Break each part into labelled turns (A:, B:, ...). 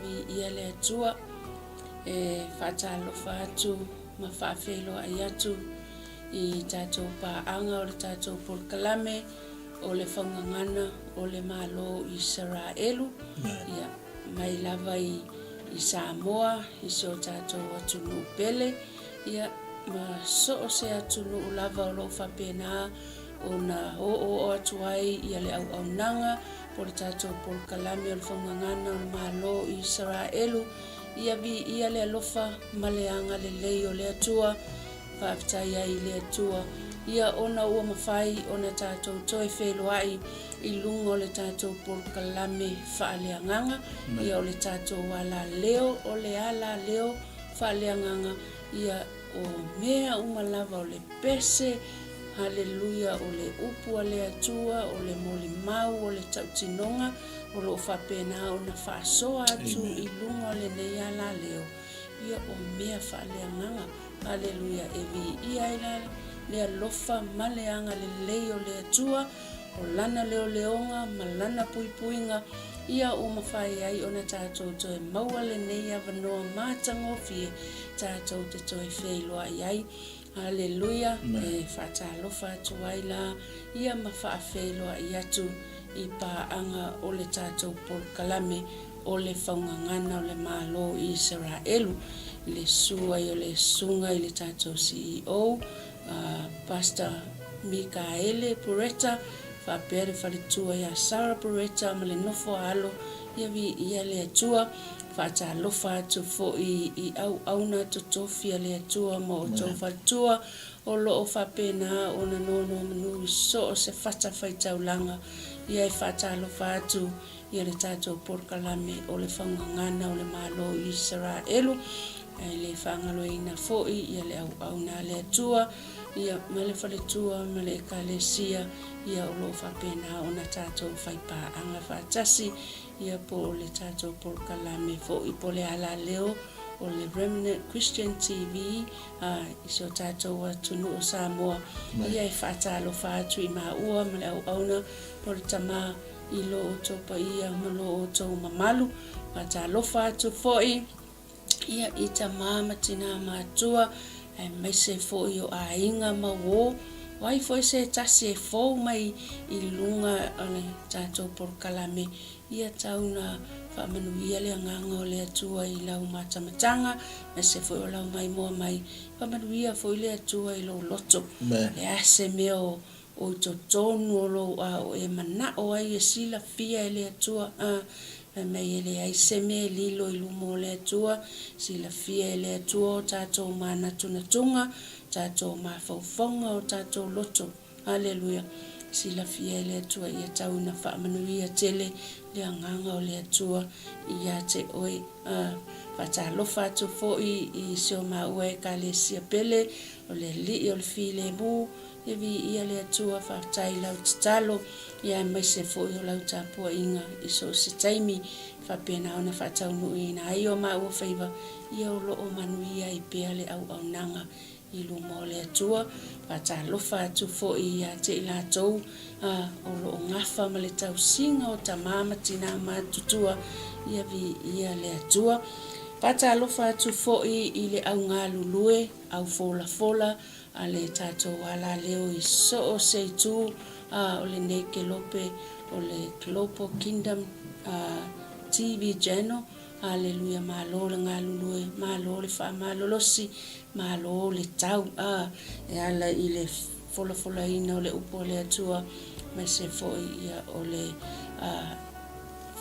A: Viia le Atua. E faatalofa atu ma faafeiloai atu i tatou paaga o le tatou polokalame o le Faugagana o le Malo o Isaraelu, ia, mai lava i i Samoa, i si o tatou atunuu pele, ia, ma so o se atunuu lava o lo o faapena ona oooo atu ai ia le auaunaga po o le tatou polokalame o le Faugagana o le Malo o Isaraelu, ia viia le alofa ma le agalelei o le Atua. Faafetai ai i le Atua, ia ona ua mafai ona tatou toe feiloai i luga o le tatou polokalame faaleagaga, ia o le tatou alaleo, o le alaleo faaleagaga, ia o mea uma lava o le pese, Haleluia, o le upu a le Atua, o le molimau, o le tautinoga, o lo o faapena ona faasoa atu i luga o lenei alaleo, ia o mea faaleagaga. Aleluia! E viia ai la le alofa ma le agalelei o le Atua, o Lana leoleoga ma Lana puipuiga, ia ua mafai ai ona tatou toe maua lenei avanoa matagofie tatou te toe feiloai ai. Aleluia! E faatalofa atu ai la ia ma faafeiloai atu i paaga o le tatou polokalame o le faugagana o le Malo o Isaraelu, i le susu ai o le susuga i le tatou CEO, Pastor Mikaele Buretta, faapea le faletua ia Sarah Buretta ma le nofo a alo, ia viia le Atua. Faatalofa atu foi i auauna totofi a le Atua ma outou faletua o lo o faapena ona nonomanu i so o se fatafaitaulaga. Ia e faatalofa atu ia le tatou polokalame o le Faugagana o le Malo o Isaraelu, ae le faagaloina foi ia le auauna a le Atua, ia ma le faletua ma le Ekalesia, ia o lo o faapena ona tatou faipaaga faatasi, ia po o le tatou polokalame foi po o le alaleo o le Remnant Christian TV a i si o tatou atunuu o Samoa, ia e faatalofa atu i maua ma le auauna po o le tama I lo outou paia ma lo outou mamalu, faatalofa atu foi ia i tama ma tina matua, aemaise foi o aiga ma uo, o ai foi se tasi e fou mai i luga o le tatou polokalame, ia tau na faamanuia le agaga o le Atua i lau matamataga, aemaise foi o lau maimoa mai, faamanuia foi le Atua i lou loto. O le a se mea o O i totonu o lou ao e manao ai e silafia e le Atua, a, fai mai e leai se mea e lilo i luma o le Atua, silafia e le Atua o tatou manatunatuga, tatou mafaufauga, o tatou loto. Aleluia! Silafia e le Atua ia tau ina faamanuia tele le agaga o le Atua ia te oe. A, faatalofa atu foi i si o maua Ekalesia pele, o le Alii o le Filemu, E viia le Atua, faafetai i lau tatalo, ia aemaise foi o lau tapuaiga i so o se taimi, faapena ona faataunuuina ai o maua faiva, ia o lo o manuia ai pea le auaunaga i luma o le Atua. Faatalofa atu foi ia te i latou a o lo o gafa ma le tausiga o tama ma tina matutua, ia viia le Atua. Faatalofa atu foi i le au galulue, au folafola, A le tatou alaleo i so o se itu a o lenei kelope o le Global Kingdom TV Channel. Aleluia malo le galulue, malo le faamalolosi, malo le tau a e ala i le folafolaina o le upu a le Atua aemaise foi ia o le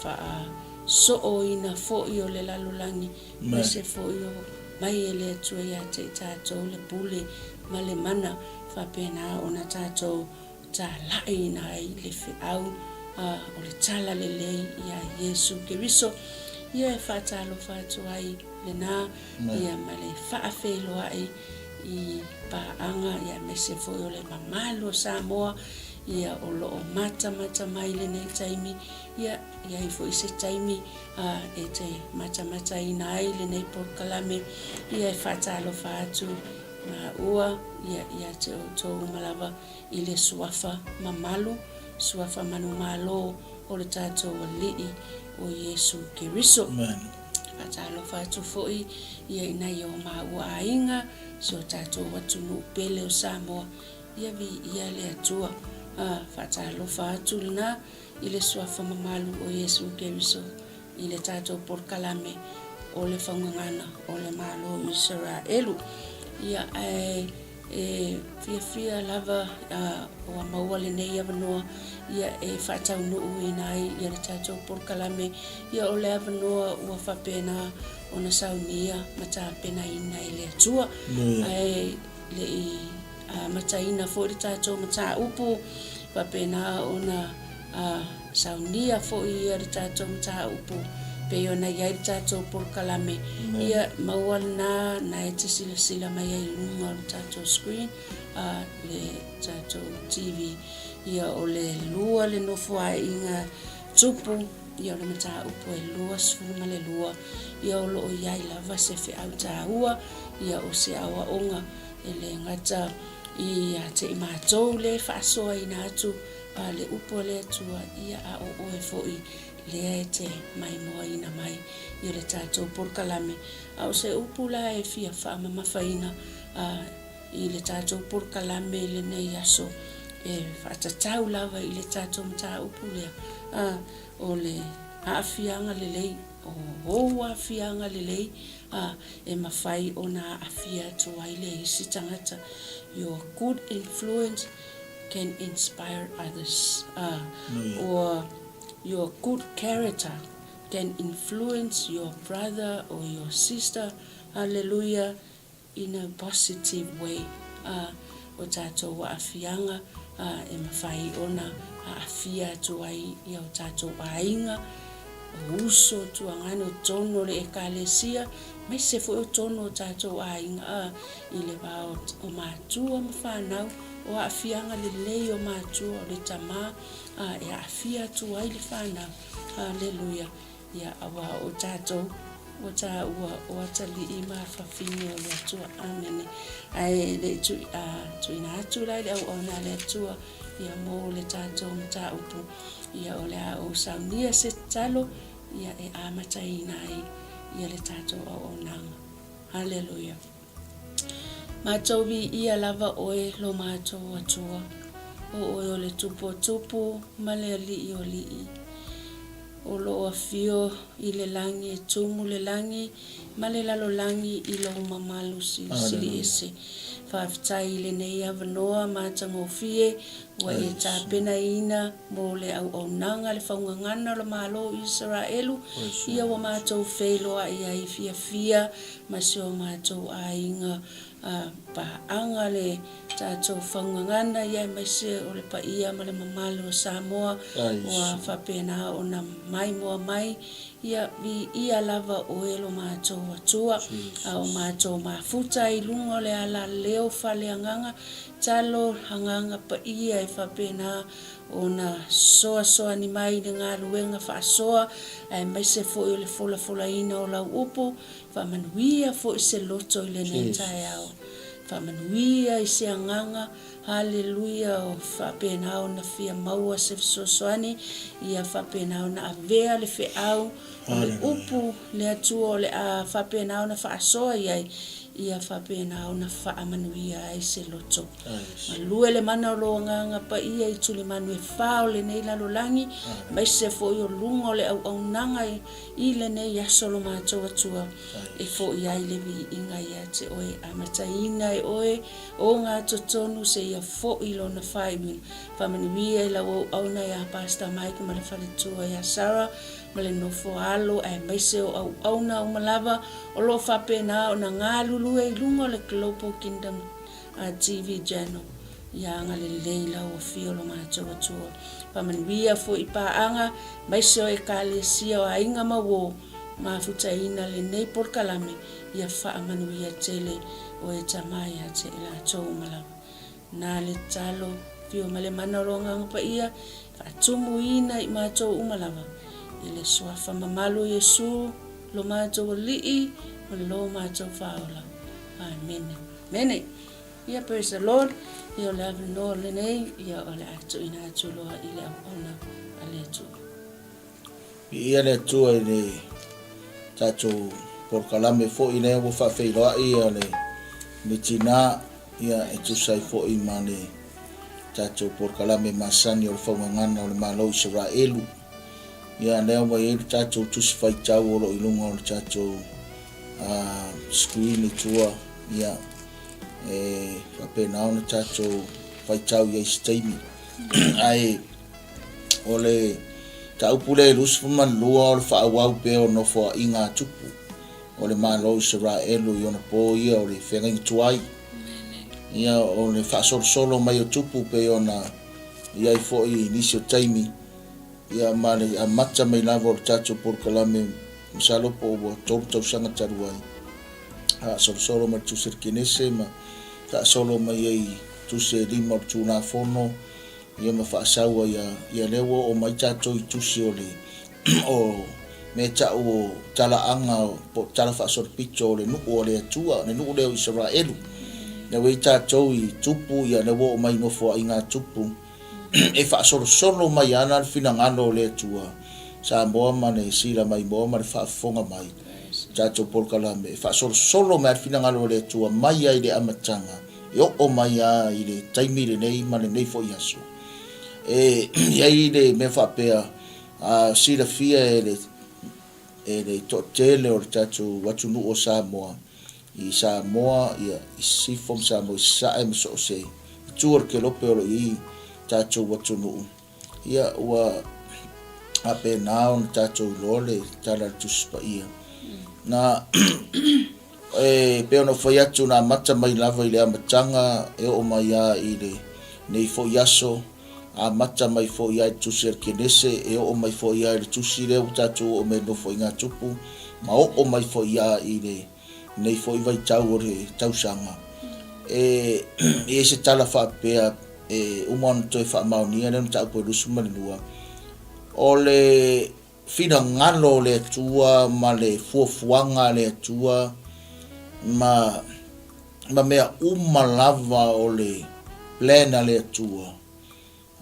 A: faasooina foi o le lalolagi Aemaise foi o mai e le Atua ia te i tatou le pule ma le mana, faapena ona tatou talaiina ai le feau o le tala lelei ia Iesu Keriso. Ia e faatalofa atu ai lena ia ma le faafeiloai i paaga ia aemaise foi o le mamalu o Samoa ia o lo o matamata mai lenei taimi ia i ai foi se taimi A e te matamataina ai lenei polokalame, ia e faatalofa atu maua ia ia te outou uma lava i le suafa mamalu, suafa manumalo o le tatou Alii o Iesu Keriso.
B: Amen.
A: Faatalofa atu foi ia i nai o maua aiga, si o tatou atunuu pele o Samoa, ia viia le Atua. A, faatalofa atu lena i le Suafa mamalu o Iesu Keriso i le tatou polokalame o le faugagana o le Malo o Isaraelu. Ia, ae e fiafia lava ua maua lenei avanoa ia e faataunuuina ai ia le tatou polokalame ia o le avanoa ua faapena ona saunia ma tapenaina e le Atua. Ae le i amataina foi le tatou mataupu faapena ona saunia foi ia le tatou mataupu pei ona i ai le tatou polokalame ia maua lena na e te silasila mai ai i luga o le tatou screen a le tatou TV ia o le lua le nofoaiga tupu ia o le mataupu e 22 ia o lo o i ai lava se feau taua ia o se aoaoga e le gata ia te i matou le faasoaina atu a le upu a le Atua, ia a o oe foi lea e te maimoaina mai i le tatou polokalame. A o se upu la e fia faamamafaina a i le tatou polokalame i lenei aso, e faatatau lava i le tatou mataupu lea, a o le aafiaga lelei, o ou aafiaga lelei, a e mafai ona aafia atu ai le isi tagata, your good influence can inspire others, a or your good character can influence your brother or your sister, hallelujah, in a positive way, a o tatou aafiaga a e mafai ona aafia atu ai ia o tatou aiga, o uso, o tuagane, o tonu o le Ekalesia, aemaise foi o tonu o tatou aiga a i le va o matua ma fanau, o aafiaga lelei o matua, o le tama a e aafia atu ai le fanau. Haleluia! Ia, aua o tatou ua taua o atalii ma afafine o le Atua. Amene. Ae le i tuuina atu la i le auauna a le Atua, ia mo le tatou mataupu, ia o le a ou saunia se tatalo, ia e amataina ai ia le tatou auaunaga. Haleluia. Matou viia lava oe lo matou Atua, o oe o le Tupu o tupu ma le Alii o alii. O lo o afio i le lagi e tumu le lagi ma le lalolagi i lou mamalu silisili ese. Faafetai i lenei avanoa matagofie ua e tapenaina mo le auaunaga le faugagana o le Malo o Isaraelu, ia ua matou feiloai ai fiafia ma si o matou aiga a paaga le tatou faugagana ia aemaise o le paia ma le mamalu o Samoa ua faapena ona maimoa mai ia viia lava oe lo matou Atua a o matou mafuta i luga o le ala leo faaleagaga talo agaga paia e faapena ona soasoani mai i le galuega faasoa aemaise foi o le folafolaina o lau upu Faamanuia foi se loto i lenei taeao. Faamanuia i se agaga, haleluia, o faapena ona fia maua se fesoasoani, ia faapena ona avea le feau o le upu le Atua o le a faapena ona faasoa i ai, ia faapena ona faamanuia ai se loto. Galue le mana o lou Agaga Paia i tulimanu e fa o lenei lalolagi, aemaise foi o luga o le auaunaga I lenei aso lo matou Atua e foʻi ai le viiga ia te oe, amataina e oe o nga totonu seia foʻi lona faaiuina. Faamanuia i lau auauna ia Pastor Mike ma le faletua ia Sarah ma le nofo alo aemaise o auauna uma lava o lo o faapena ona galulue i luga o le Global Kingdom TV Channel. Ia agalelei lau afio lo matou Atua. Faamanuia foi i paaga maise o Ekalesia o aiga ma uo mafutaina lenei polokalame ia faamanuia tele o e tama ia te i latou uma lava. Na le tatalo, afio ma le mana o lo Agaga Paia, faatumuina i matou uma lava i le Suafa mamalu o Iesu lo matou Alii ma lo matou Faaola. Amene. Amene. Ia praise the Lord, ia o le avanoa lenei, ia o le a tuuina atu loa i le auauna a le Atua.
B: Viia le Atua i le tatou polokalame foi lea ua faafeiloai ia le le tina ia e tusa ai foi ma le tatou polokalame masani o le faugagana o le Malo o Isaraelu. Ia lea ua i ai le tatou tusi faitau o lo o i luga o le tatou screen i tua, ia e faapena ona tatou faitau i ai se taimi. Ae o le taupu lea i 22 o le faaauau pea o nofoaiga a Tupu o le Malo o Isaraelu i ona po ia o le feagaiga tuai. Ia o le faasolosolo mai o Tupu pei ona i ai foi i nisi o taimi, ia ma le amata mai lava o le tatou polokalame, masalo po ua 3 tausaga talu ai, faasolosolo mai le Tusi a le Kenese ma faasolo mai ai i Tusi e 5 o le Tulafono, ia ma faasau ai a, ia lea ua oo mai tatou i Tusi o le o mea tau o talaaga po o tala faasolopito o le nuu o le Atua, le nuu lea o Isaraelu. Lea ua i ai tatou i Tupu, ia lea ua oo mai i Nofoaiga a Tupu, e faasolosolo mai ana le finagalo o le Atua, Samoa ma le sila maimoa ma le faafofoga mai, tatou polokalame, e faasolosolo mai le finagalo o le Atua mai ai le amataga, e oo mai lava i le taimi lenei ma lenei foi aso. E i ai le mea faapea, a silafia e le e le toatele o le tatou atunuu o Samoa, i Samoa, ia, i Sisifo ma Samoa i Sasae ma so o se itu o le kelope o lo o i ai tatou atunuu, ia, ua faapena ona tatou iloa le Tala o le Tusi Paia. Na, e pei ona ou fai atu, na amata mai lava i le amataga e oo mai lava i lenei foi aso, amata mai foi lava i le Tusi a le Kenese, e oo mai foi lava i le Tusi lea ua tatou oo mai ai Nofoaiga a Tupu, ma oo mai foi lava i lenei foi vaitau o le tausaga. E i ai se tala faapea e uma ona toe faamaonia lea mataupu e 22, o le finagalo o le Atua ma le fuafuaga a le Atua ma ma mea uma lava o le plan a le Atua,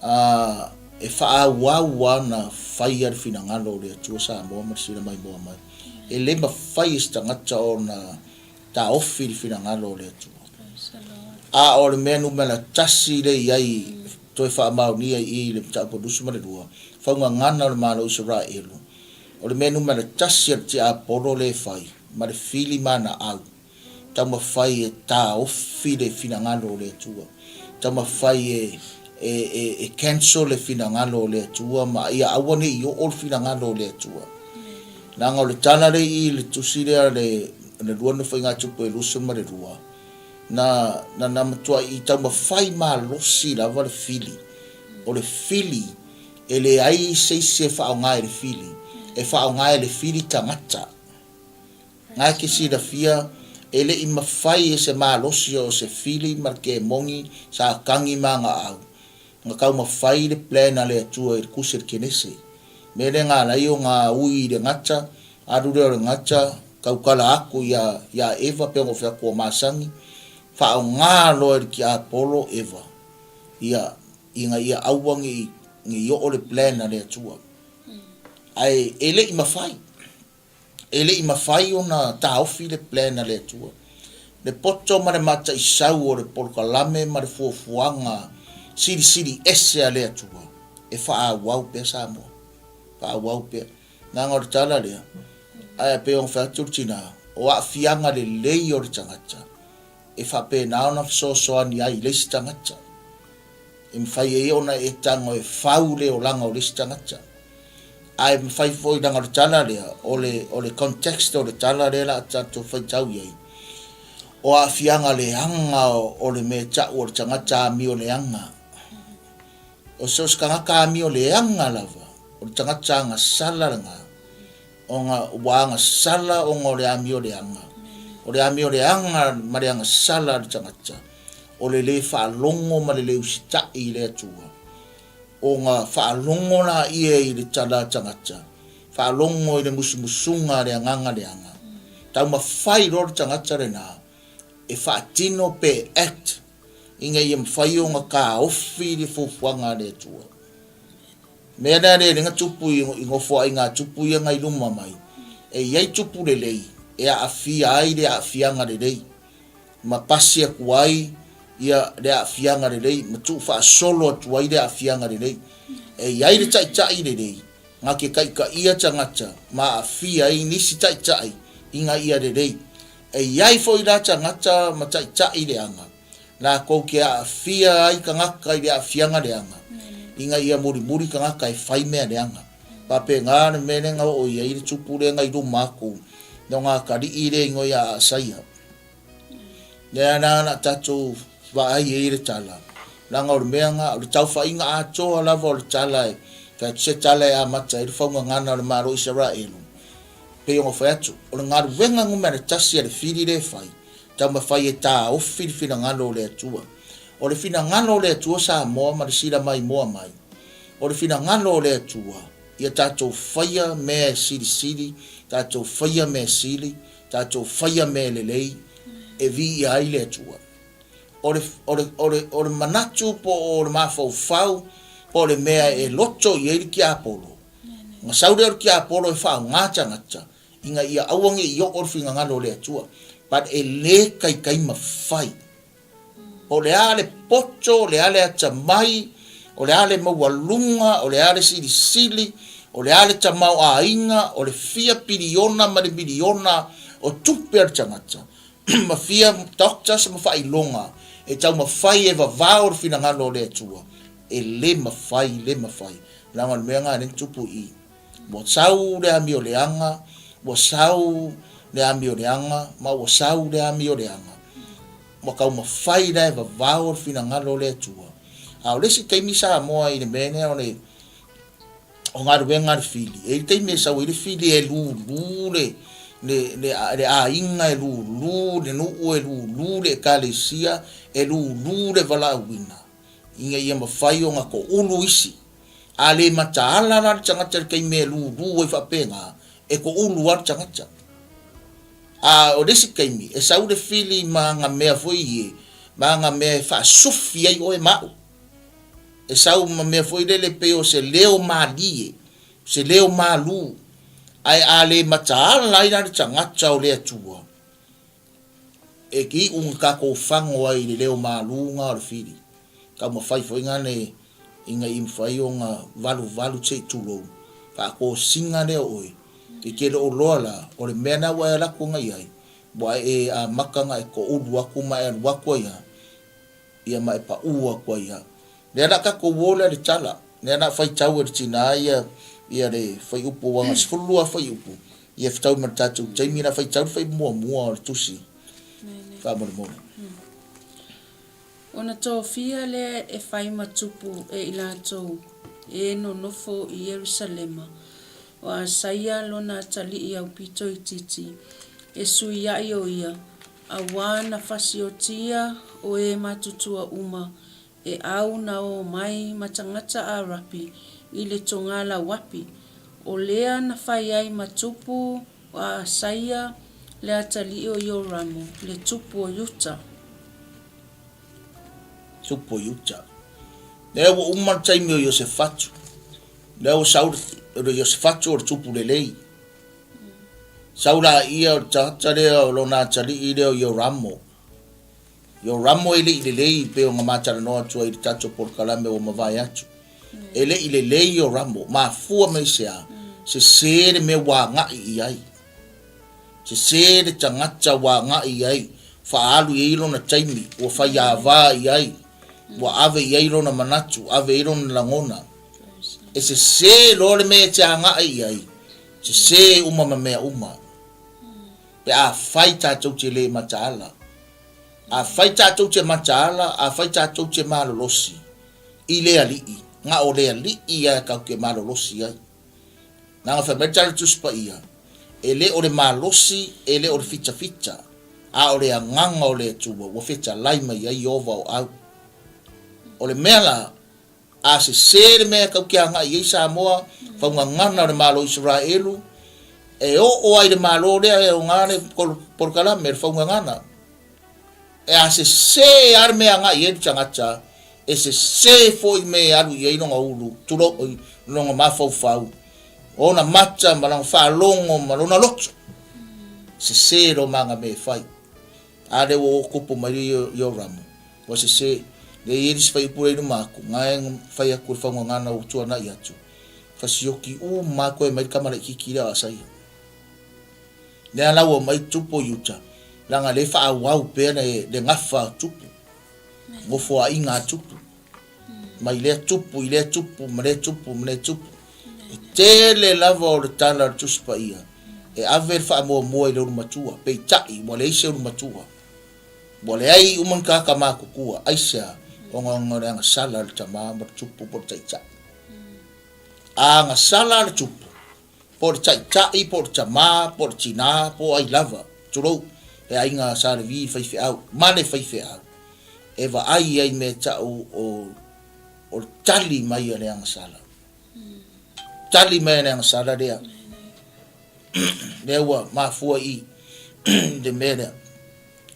B: a e faaauau ana faia le finagalo o le Atua Samoa ma le sila maimoa mai. E le mafai e se tagata ona taofi le finagalo o le Atua. A o le mea numera tasi lea i ai toe faamaonia i i le mataupu 22, faugagana o le Malo o Isaraelu, o le mea numera tasi a le tiapolo lea e fai ma le fili ma ana au, taumafai e taofi le finagalo o le Atua, taumafai e, e, e, e cancel le finagalo o le Atua ma ia aua ne i oo le finagalo o le Atua. Leaga o le tala lea i i le tusi lea le, le lua Nofoaiga Tupu e 22, na, na, na matuai taumafai malosi lava le fili. O le fili, e leai se isi e faaaoga e le fili, e faaaoga e le fili tagata. Na e te silafia, e le i mafai e se malosi o se fili ma le kemoni sa tagi ma ana au, na taumafai le plan a le Atua i le tusi a le Kenese. Mea lea na ala ai ona ui i le gata, alu lea o le gata, tautala atu ia, ia Eva, pei ona ou fai atu ua masani, faaaoga loa e le tiapolo Eva, ia, ina ia aua ne i, ne i oo le plan a le Atua. Ae e le i mafai. E le i mafai ona taofi le plan a le Atua. Le poto ma le mataisau o le polokalame ma le fuafuaga silisili ese a le Atua, e faaauau pea Samoa. Faaauau pea. Leaga o le tala lea, ae pei ona fai atu le tina, o aafiaga lelei o le tagata, e faapena ona fesoasoani ai i le isi tagata. E mafai ai ona e tago e fau le olaga o le isi tagata. Ae mafai foi, leaga o le tala lea, o le, o le context o le tala lea o le a tatou faitau i ai, o aafiaga leaga o le mea e tau o le tagata amio leaga. O so o se tagata amio leaga lava, o le tagata agasala lena, ona ua agasala ona o le amio leaga. O le amio leaga ma le agasala a le tagata, o le lē faalogo ma le lē usitai i le Atua, ona faalogo laia i le tala a tagata, faalogo i le musumusuga a le agaga leaga. Taumafai loa le tagata lena e faatino pe act ina ia mafai ona taofi le fuafuaga a le Atua. Mea lea lea na tupu i nofoaiga tupu ia na i luma mai. E i ai tupu lelei e aafia ai le aafiaga lelei, ma pasi atu ai ia le aafiaga lelei ma tuufaasolo atu ai le aafiaga lelei. E i ai le taitai lelei na te taitaia tagata ma aafia ai nisi taitai ina ia lelei. E i ai foi la tagata ma taitai leaga lakou te aafia ai tagata i le aafiaga leaga ina ia mulimuli tagata e fai mea leaga. Faapena le mea lea na oo i ai le tupu lea na i luma atu no na atalii lea igoa ia Aasaia. Lea la na tatou vaai ai le tala, leaga o le mea na, o le taufaiga atoa lava o le tala e fai atu se tala e amata ai le faugagana o le Malo o Isaraelu, pei ona fai atu, o le galuega numera tasi a le fili lea e fai, taumafai e taofi le finagalo o le Atua. O le finagalo o le Atua Samoa ma le sila maimoa mai, o le finagalo o le Atua, ia tatou faia mea e silisili, tatou faia mea sili, tatou faia mea lelei e viia ai le Atua. O le, o le, o le, o le manatu po o le mafaufau po o le mea e loto i ai le tiapolo, ona sau lea o le tiapolo e faaaoga tagata ina ia aua ne i oo le finagalo o le Atua. But e le taitai mafai. O le a le poto, o le a le atamai, o le a le maualuga, o le a le silisili, o le a le tamaoaiga, o le fia piliona ma le miliona o tupe a le tagata, ma fia doctors ma faailoga e taumafai e vavao le finagalo o le Atua, e le mafai, le mafai. Leaga o le mea lena lea na tupu i i. Ua sau le amio leaga, ua sau le amio leaga, ma ua sau le amio leaga. Ua taumafai la e vavao le finagalo o le Atua. A o le isi taimi Samoa i le mea lea o le o galuega a le fili, e i ai le taimi e sau ai le fili e lulu le, le, le, le aiga e lulu, le nuu e lulu, le ekalesia e lulu le valaauina, ina ia mafai ona toulu isi. A le mataala la le tagata i le taimi e lulu ai faapena, e toulu lava le tagata. A o le isi taimi, e sau le fili ma ana mea foi ie, ma ana mea e faasufi ai oe ma au. E sau ma mea foi lele pei o se leo malie, se leo malū, ae a le mataala ai la le tagata o le Atua, E iu na tatou fago ai i le leo malū na o le fili. Taumafai foi na le ina i mafai ona valuvalu se i tulou, faatosina lea o oe. E te le o loa la, o le mea na ua e alu atu na i ai, ua e amata ona e toulu atu ma e alu atu ai a, ia ma e paʻū atu ai a. Lea la tatou o lea le tala, lea la faitau e le tinā ia ia le fuaiupu aua na o le 12 fuaiupu, ia fetaui ma le tatou taimi la faitau le fuaiupu muamua o le tusi faamolemole.
A: Ona tofia lea e fai ma tupu e i latou e nonofo i Ierusalema, o Asaia lona atalii aupito itiiti, e suiaʻi o ia, Auā na fasiotia o e matutua uma e au na ō mai ma tagata Arapi i le togalauapi, o lea na fai ai ma tupu o Aasaia le atalii o Ioramo, le tupu o Iuta.
B: Tupu o Iuta. Lea ua uma le taimi o Iosefatu. Lea ua sau le Iosefatu o le tupu lelei. Sau laia o le tagata lea o lona atalii lea o Ioramo. Ioramo e le i lelei pei ona ma talanoa atu ai i le tatou polokalame ua mavae atu. E le i lelei Ioramo, mafua mai se a? Sese le mea ua agai i ai. Sese le tagata ua agai i ai, faaalu i ai lona taimi, ua faiava i ai, ua ave i ai lona manatu, ave i ai lona lagona. E sese loa le mea e te agai i ai, Sese uma ma mea uma. Pe afai tatou te le mataala. Afai tatou te mataala, afai tatou te malolosi i le Alii, na o le Alii ia tatou te malolosi ai. Leaga fai mai le Tala Tusi Paia, e le o le malosi, e le o le fitafita, a o le Agaga o le Atua ua fetalai mai ai Ieova o au. O le mea la, A sese le mea e tau te agai i ai Samoa, faugagana o le Malo o Isaraelu, e oo ai le Malo lea e aoga le polokalame, le faugagana. E a sese lava le mea e agai i ai le tagata, e sese foi le mea e alu i ai lona ulu, tulou, lona mafaufau. Ona mata ma lana faalogo ma lona loto, sese lo maga mea e fai. A lea ua kupu mai le Ioramu, ua sese. Lea e i ai le isi fuaiupu lea i luma atu, na e fai atu e le faugagana ua tuanai atu, fasioki uma lava toe mai le tama laitiiti lea o Asaia. Lea la ua omai tupu o Iuta, leaga lea e faaauau pea le gafa o tupu, nofoaiga a tupu. Mai lea tupu i lea tupu ma lea tupu ma lea tupu. E tele lava o le tala a le Tusi Paia e ave le faamuamua i le ulumatua, peitai ua leai se ulumatua. Ua leai uma ni tagata matutua, aisea? Ona o le agasala a le tama ma le tupu po o le taitai. A agasala le tupu, po o le taitai, po o le tama, po o le tina, po o ai lava, tulou, he aiga Sa Levi faifeau, ma le faifeau, e vaai ai mea tau o, o le tali mai a le agasala. Tali mai a le agasala lea. Lea ua mafua i le mea lea.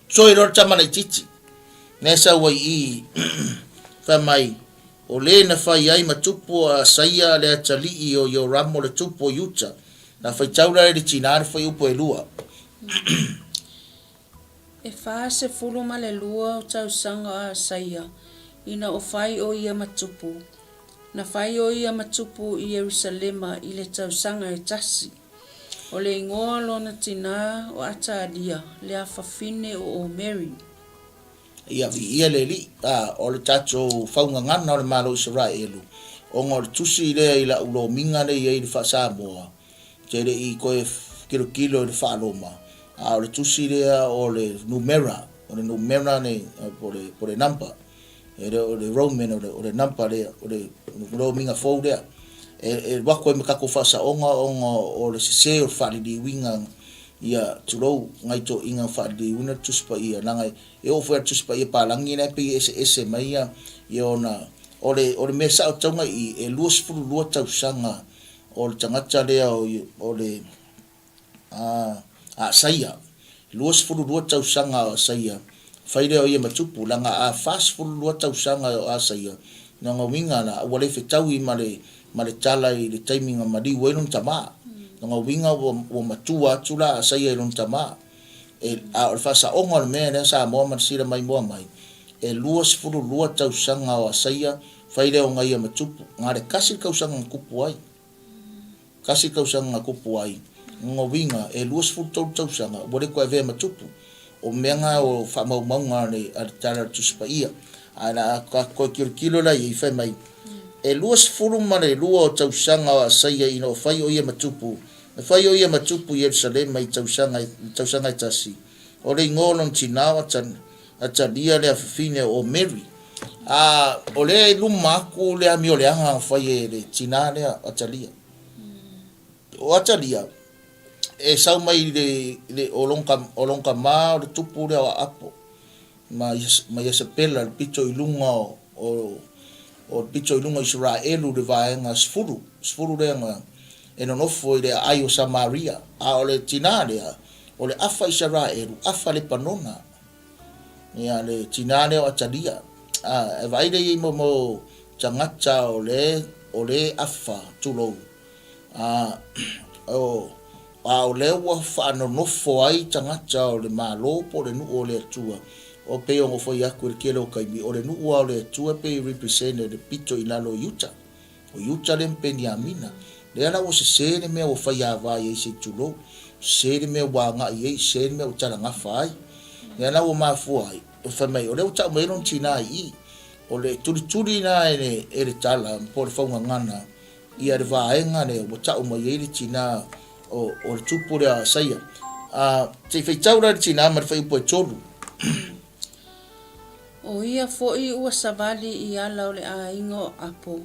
B: Toe loa le tama laitiiti, lea sau ai i, fai mai, O le na fai ai ma tupu o Asaia le atalii o Ioramo le tupu o Iuta, na faitau la e le tina le fuaiupu e lua.
A: E 42 o tausaga o Asaia ina o fai o ia ma tupu. Na fai o ia ma tupu i Ierusalema i le tausaga e tasi. O le igoa o lona tina o Atalia, le afafine o Omeri.
B: Ia viia le Alii. A, o le tatou faugagana o le Malo o Isaraelu, ona o le tusi lea i la'u lomiga lea e i ai i le faa-Samoa, ou te le i toe tilotilo i le faa-Roma, a o le tusi lea o le numera, o le numera le, po o le, po o le number, e le o le Roman, o le, o le number lea, o le lomiga fou lea. E, e alu atu ai ma tatou faasaoga ona o le sese o le faaliliuina Ia, tulou, nai toeaiina faaliliuina le Tusi Paia, leaga e oo foi lava i le Tusi Paia palagi la e pei e eseese mai ia, ia ona, o le, o le mea sao tatau ona i, e 22 tausaga o le tagata lea o, o le, a, a Asaia, 22 tausaga o Asaia, fai lea o ia ma tupu, leaga a 42 tausaga o Asaia, lona uiga la, ua le fetaui ma le, ma le tala i le taimi na maliu ai lona tama. Lona uiga ua, ua matua atu la a Asaia i lona tama. E, a o le faasaoga o le mea lea Samoa ma le sila maimoa mai, e 22 tausaga o Asaia fai lea ona ia ma tupu. Na le kasi le tausaga na tupu ai. Kasi tausaga na tupu ai, lona uiga e 23 tausaga ua le toe avea ma tupu. O mea na o faamaumauga a le, a le Tala o le Tusi Paia. Ae o le a tatou toe tilotilo la i ai, fai mai, E 22 o tausaga o Asaia ina ua fai o ia ma tupu, na fai o ia ma tupu i Ierusalema i tausaga, i tausaga e tasi. O le igoa o lona tina o Atalia le afafine o Omeri. A, o lea e luma atu le amioleaga na fai e le tina lea o Atalia. O Atalia, e sau mai i le, le, o lona, o lona tama o le tupu lea o Aapo, ma, ma Iesapela, le pito i luga o, o, o le pito i luga o Isaraelu, le vaega sefulu, sefulu lea na, e nonofo i le aai o Samaria. A o le tina lea, o le afa Isaraelu, afa Lepanona. Ia, le tina lea o Atalia. A, e vaai lea i ai mo, mo tagata o le, o le afa, tulou, A, o, a o lea ua faanonofo ai tagata o le Malo po o le nuu o le Atua, o pei ona fai atu i le tele o taimi, o le nuu lava o le Atua e pei e represent e le pito i lalo o Iuta. O Iuta lea ma Peniamina. Lea la ua sese le mea ua faiava ai se i tulou, sese le mea ua agai i ai, sese le mea ua talagafa ai. Lea la ua mafua ai, fai mai, o lea ua tau mai ai lona tina i i. O le tulituli la e le, e le tala po o le faugagana, ia le vaega lea ua tau mai ai le tina o, o le tupu lea a Asaia. A, se i faitau la le tina ma le fuaiupu e tolu.
A: O ia foi ua savali i ala o le aiga o Apo,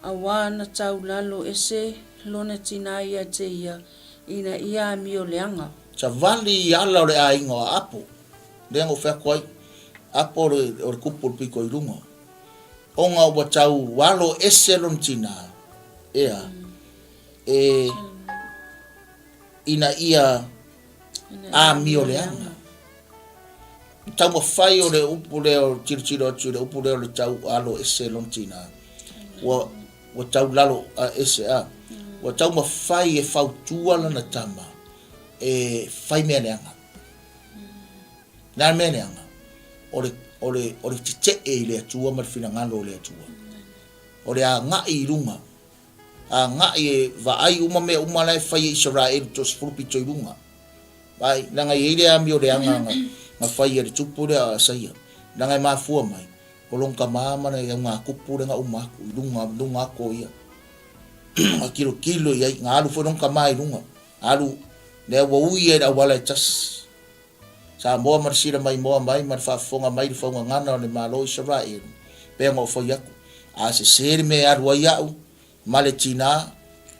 A: auā na tau lalo ese lona tina ia te ia ina ia amio leaga.
B: Savali i ala o le aiga o Apo, lea na ou fai atu ai, Apo o le, o le tupu o le pito i luga. Ona ua tau alo ese lona tina, ea, e, ina ia amioleaga. Taumafai o le upu lea o tilotilo atu i le upu lea o le tau alo ese lona tina, ua, ua tau lalo ese a. Ua taumafai e fautua lana tama e fai mea leaga. Le a le mea leaga? O le, o le, o le tetee i le Atua ma le finagalo o le Atua. O le agai i luga, agai e vaai uma mea uma la e fai e Isaraelu toasefulu pito i luga. Vaai, leaga e i ai le amio leaga na, na fai e le tupu lea o Asaia, leaga e mafua mai, o lona tama ma le augakupu lea na uma atu i luga, luga atu o ia. Na tilotilo i ai, na alu foi lona tama i luga, alu, lea ua ui ai i le auala e tasi. Samoa ma le sila maimoa mai ma le faafofoga mai i le faugagana o le Malo o Isaraelu, pei ona ou fai atu, a sese le mea e alu ai au ma le tina,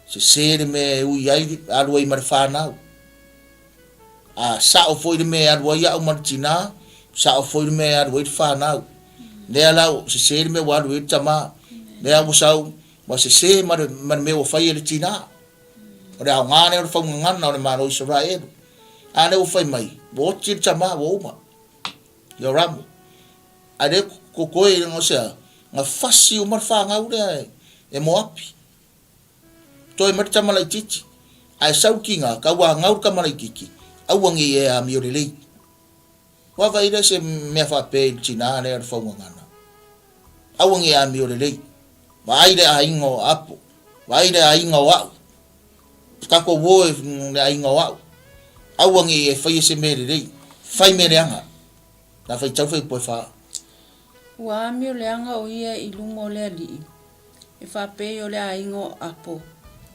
B: sese le mea e ui ai, alu ai ma le fanau. A sao foi le mea e alu ai au ma le tina, sao foi le mea e alu ai le fanau. Lea la ua sese le mea ua alu ai le tama, lea ua sau, ua sese ma le, ma le mea ua fai e le tina. O le aoga lea o le faugagana o le Malo o Isaraelu. A lea ua fai mai, ua oti le tama, ua uma. Ioramu. A lea kokoe i o sea, na fasi uma le fanau lea e Moapi. Toe mai le tama laitiiti. Ae sau le tiga, tau angau le tama laitiiti, aua nei e amio lelei. Ua vaai lea se mea faapea i le tina lea o le faugagana. Aua nei e amio lelei. Vaai le aiga o Apo. Vaai le aiga o A'u. Tatou o e le aiga o A'u. Aua nei e faia se mea lelei. Fai mea leaga. Na faitau fai poe fa.
A: Ua amio leaga o ia i luma o le alii, e faapei o le aiga o Apo,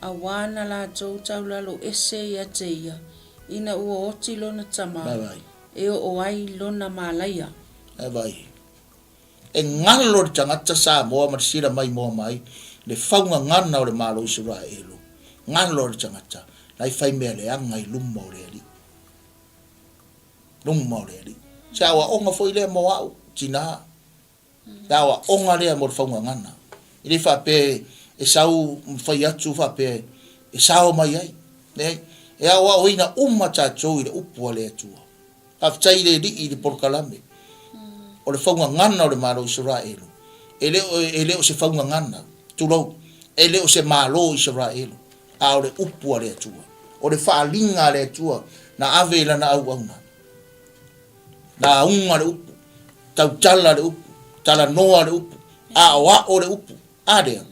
A: auā na latou taulalo ese ia te ia, ina ua oti lona tama, e oo ai lona malaia.
B: Vai. E galo le tagata Samoa ma le sila maimoa mai le faugagana o le Malo o Isaraelu, galo le tagata la e fai mea leaga i luma o le Alii. Luma o le Alii. Se aoaoga foi lea mo au, tina. Se aoaoga lea mo le faugagana. E le faapea e sau ma fai atu faapea e sao mai ai. Leai. E aoaoina uma tatou i le upu a le Atua. Faafetai i le Alii i le polokalame o le faugagana o le Malo o Isaraelu. E le o, e le o se faugagana, tulou, e le o se Malo o Isaraelu, a o le upu a le Atua. O le faaaliga a le Atua na ave i lana auauna. Lauga le upu, tautala le upu, talanoa le upu, aoao le upu. A lea?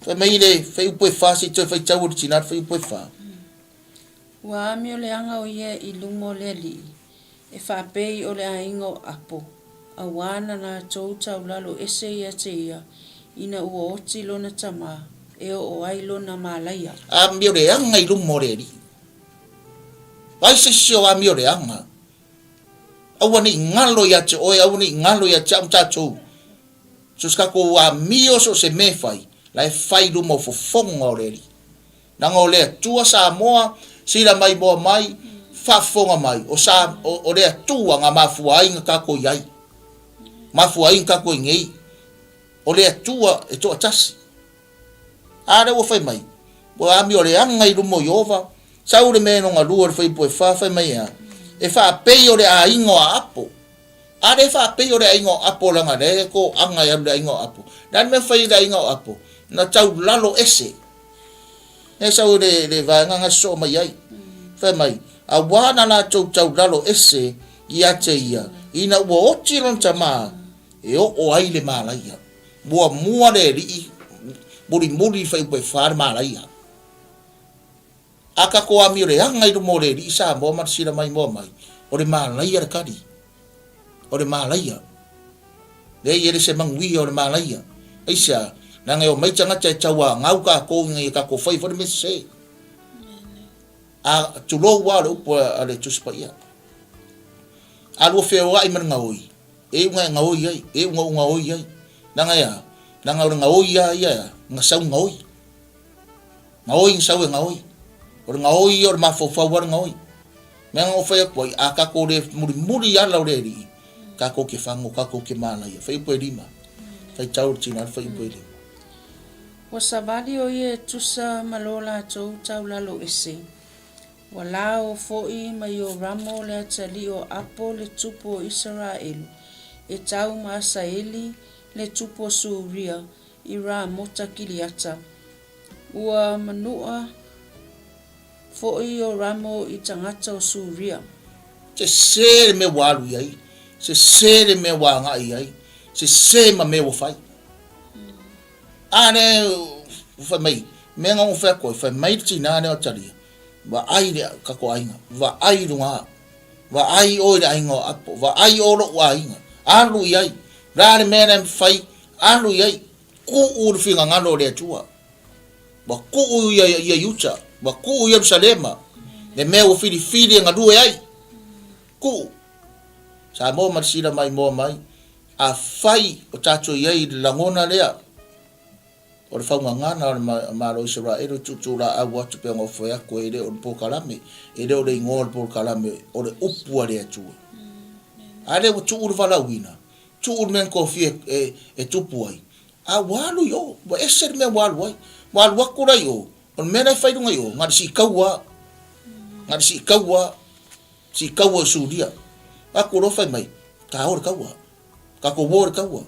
B: Fai mai le fuaiupu e fa, se i toe faitau e le tina le fuaiupu e fa.
A: Ua amio leaga o ia i luma o le alii, e faapei o le aiga o Apo, auā na latou taulalo ese ia te ia, ina ua oti lona tama, e oo ai lona malaia.
B: Amio leaga i luma o le alii. Vaai se isi o amio leaga. Aua ne i galo ia te oe, aua ne i galo ia te au ma tatou. So se tatou amio so o se mea e fai, la e fai i luma o fofoga o le alii. Leaga o le Atua Samoa, sila mai moa mai, faafofoga mai, o sa, o, o le Atua na mafua ai na tatou i ai. Mafua ai na tatou i nei. O le Atua e toatasi. A lea ua fai mai, ua amio leaga i luma o Ieova, sau le mea e lona lua o le fuaiupu e fa, fai mai e a? E faapei o le aiga o Aapo. A lea e faapei o le aiga o Apo leaga lea e toaga e alu i le aiga o Apo. Le a le mea e fai i le aiga o Apo? Na tau lalo ese. E sau i le, le vaega na sosoo mai ai. Fai mai, auā na latou taulalo ese ia te ia, ina ua oti lona tama, e oo ai le malaia. Muamua le alii, mulimuli fuaiupu e fa le malaia. A tatou amio leaga i luma o le alii Samoa ma le sila maimoa mai, o le malaia le tali. O le malaia. Leai e le se manuia o le malaia. Aisea? Leaga e omai tagata e tauagau tatou ina ia tatou faia foi le mea sese. A, tulou lava o le upu a le Tusi Paia. A lua feoai ma le gaoi, e iu na e gaoi ai, e iu na ou gaoi ai. Leaga e a? Leaga o le gaoi lava ia e a? Na sau gaoi. Gaoi na sau e gaoi. O le gaoi ia o le mafaufau lava le gaoi. Mea na ou fai atu ai, a tatou le mulimuli i ala o le Alii, tatou te fago, tatou te malaia. Fuaiupu e lima. Faitau le tina le fuaiupu e lima.
A: Ua savali o ia e tusa ma lo latou taulalo ese. Ua lao foi ma Ioramo le atalii o Apo le tupu o Isaraelu, e tau ma Asaeli le tupu o Suria i Ramota Kiliata. Ua manua foi Ioramo i tagata o Suria.
B: Sese le mea ua alu i ai, sese le mea ua agai i ai, sese ma mea ua fai. A lea ua fai mai, mea na ou fai atu ai, fai mai le tina lea o Atalia, vaai le tatou aiga, vaai i luga, vaai oe i le aiga o Apo, vaai oe lou aiga, alu i ai, o le a le mea lea e fai, alu i ai, tuu le finagalo o le Atua. Ua tuu ia ia Iuta, ua tuu Ierusalema, le mea ua filifili e galue ai. Tuu. Samoa ma le sila maimoa mai, afai o tatou i ai i le lagona lea, o le faugagana o le Malo o Isaraelu e tuutuulaau atu pei ona ofo atu e le o le polokalame, e le o le igoa o le polokalame, o le upu a le Atua. A lea ua tuu le valaauina, tuu le mea na tofia e tupu ai, A ua alu i o, ua ese le mea ua alu ai. Ua alu atu la i o, o le mea la e fai i luga i o, na o le sii taua lava. Na o le sii taua lava. Sii taua i Suria. Atu loa fai mai, ta o i le taua. Tatou o i le taua.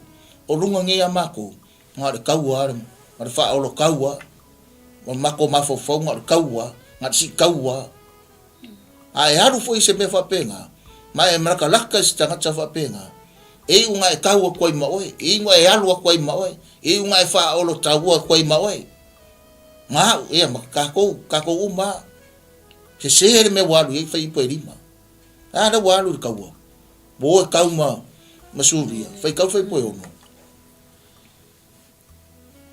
B: O luga nei a matou, na o le taua lava, na o le faaolo taua lava. O le matou mafaufau na o le taua lava, na o le sii taua lava. A e alu foi i se mea faapena, ma e malakalaka i se tagata faapena, e iu ina e tau atu ai ma oe, e iu ina e alu atu ai ma oe, e iu ina e faaolotaua atu ai ma oe. Ma au, ia, ma tatou, tatou uma lava. Sese le mea ua alu i ai, fai ipu e lima. A lea ua alu i le taua. Ua o e tau ma, ma Suria, faitau fai ipu e ono.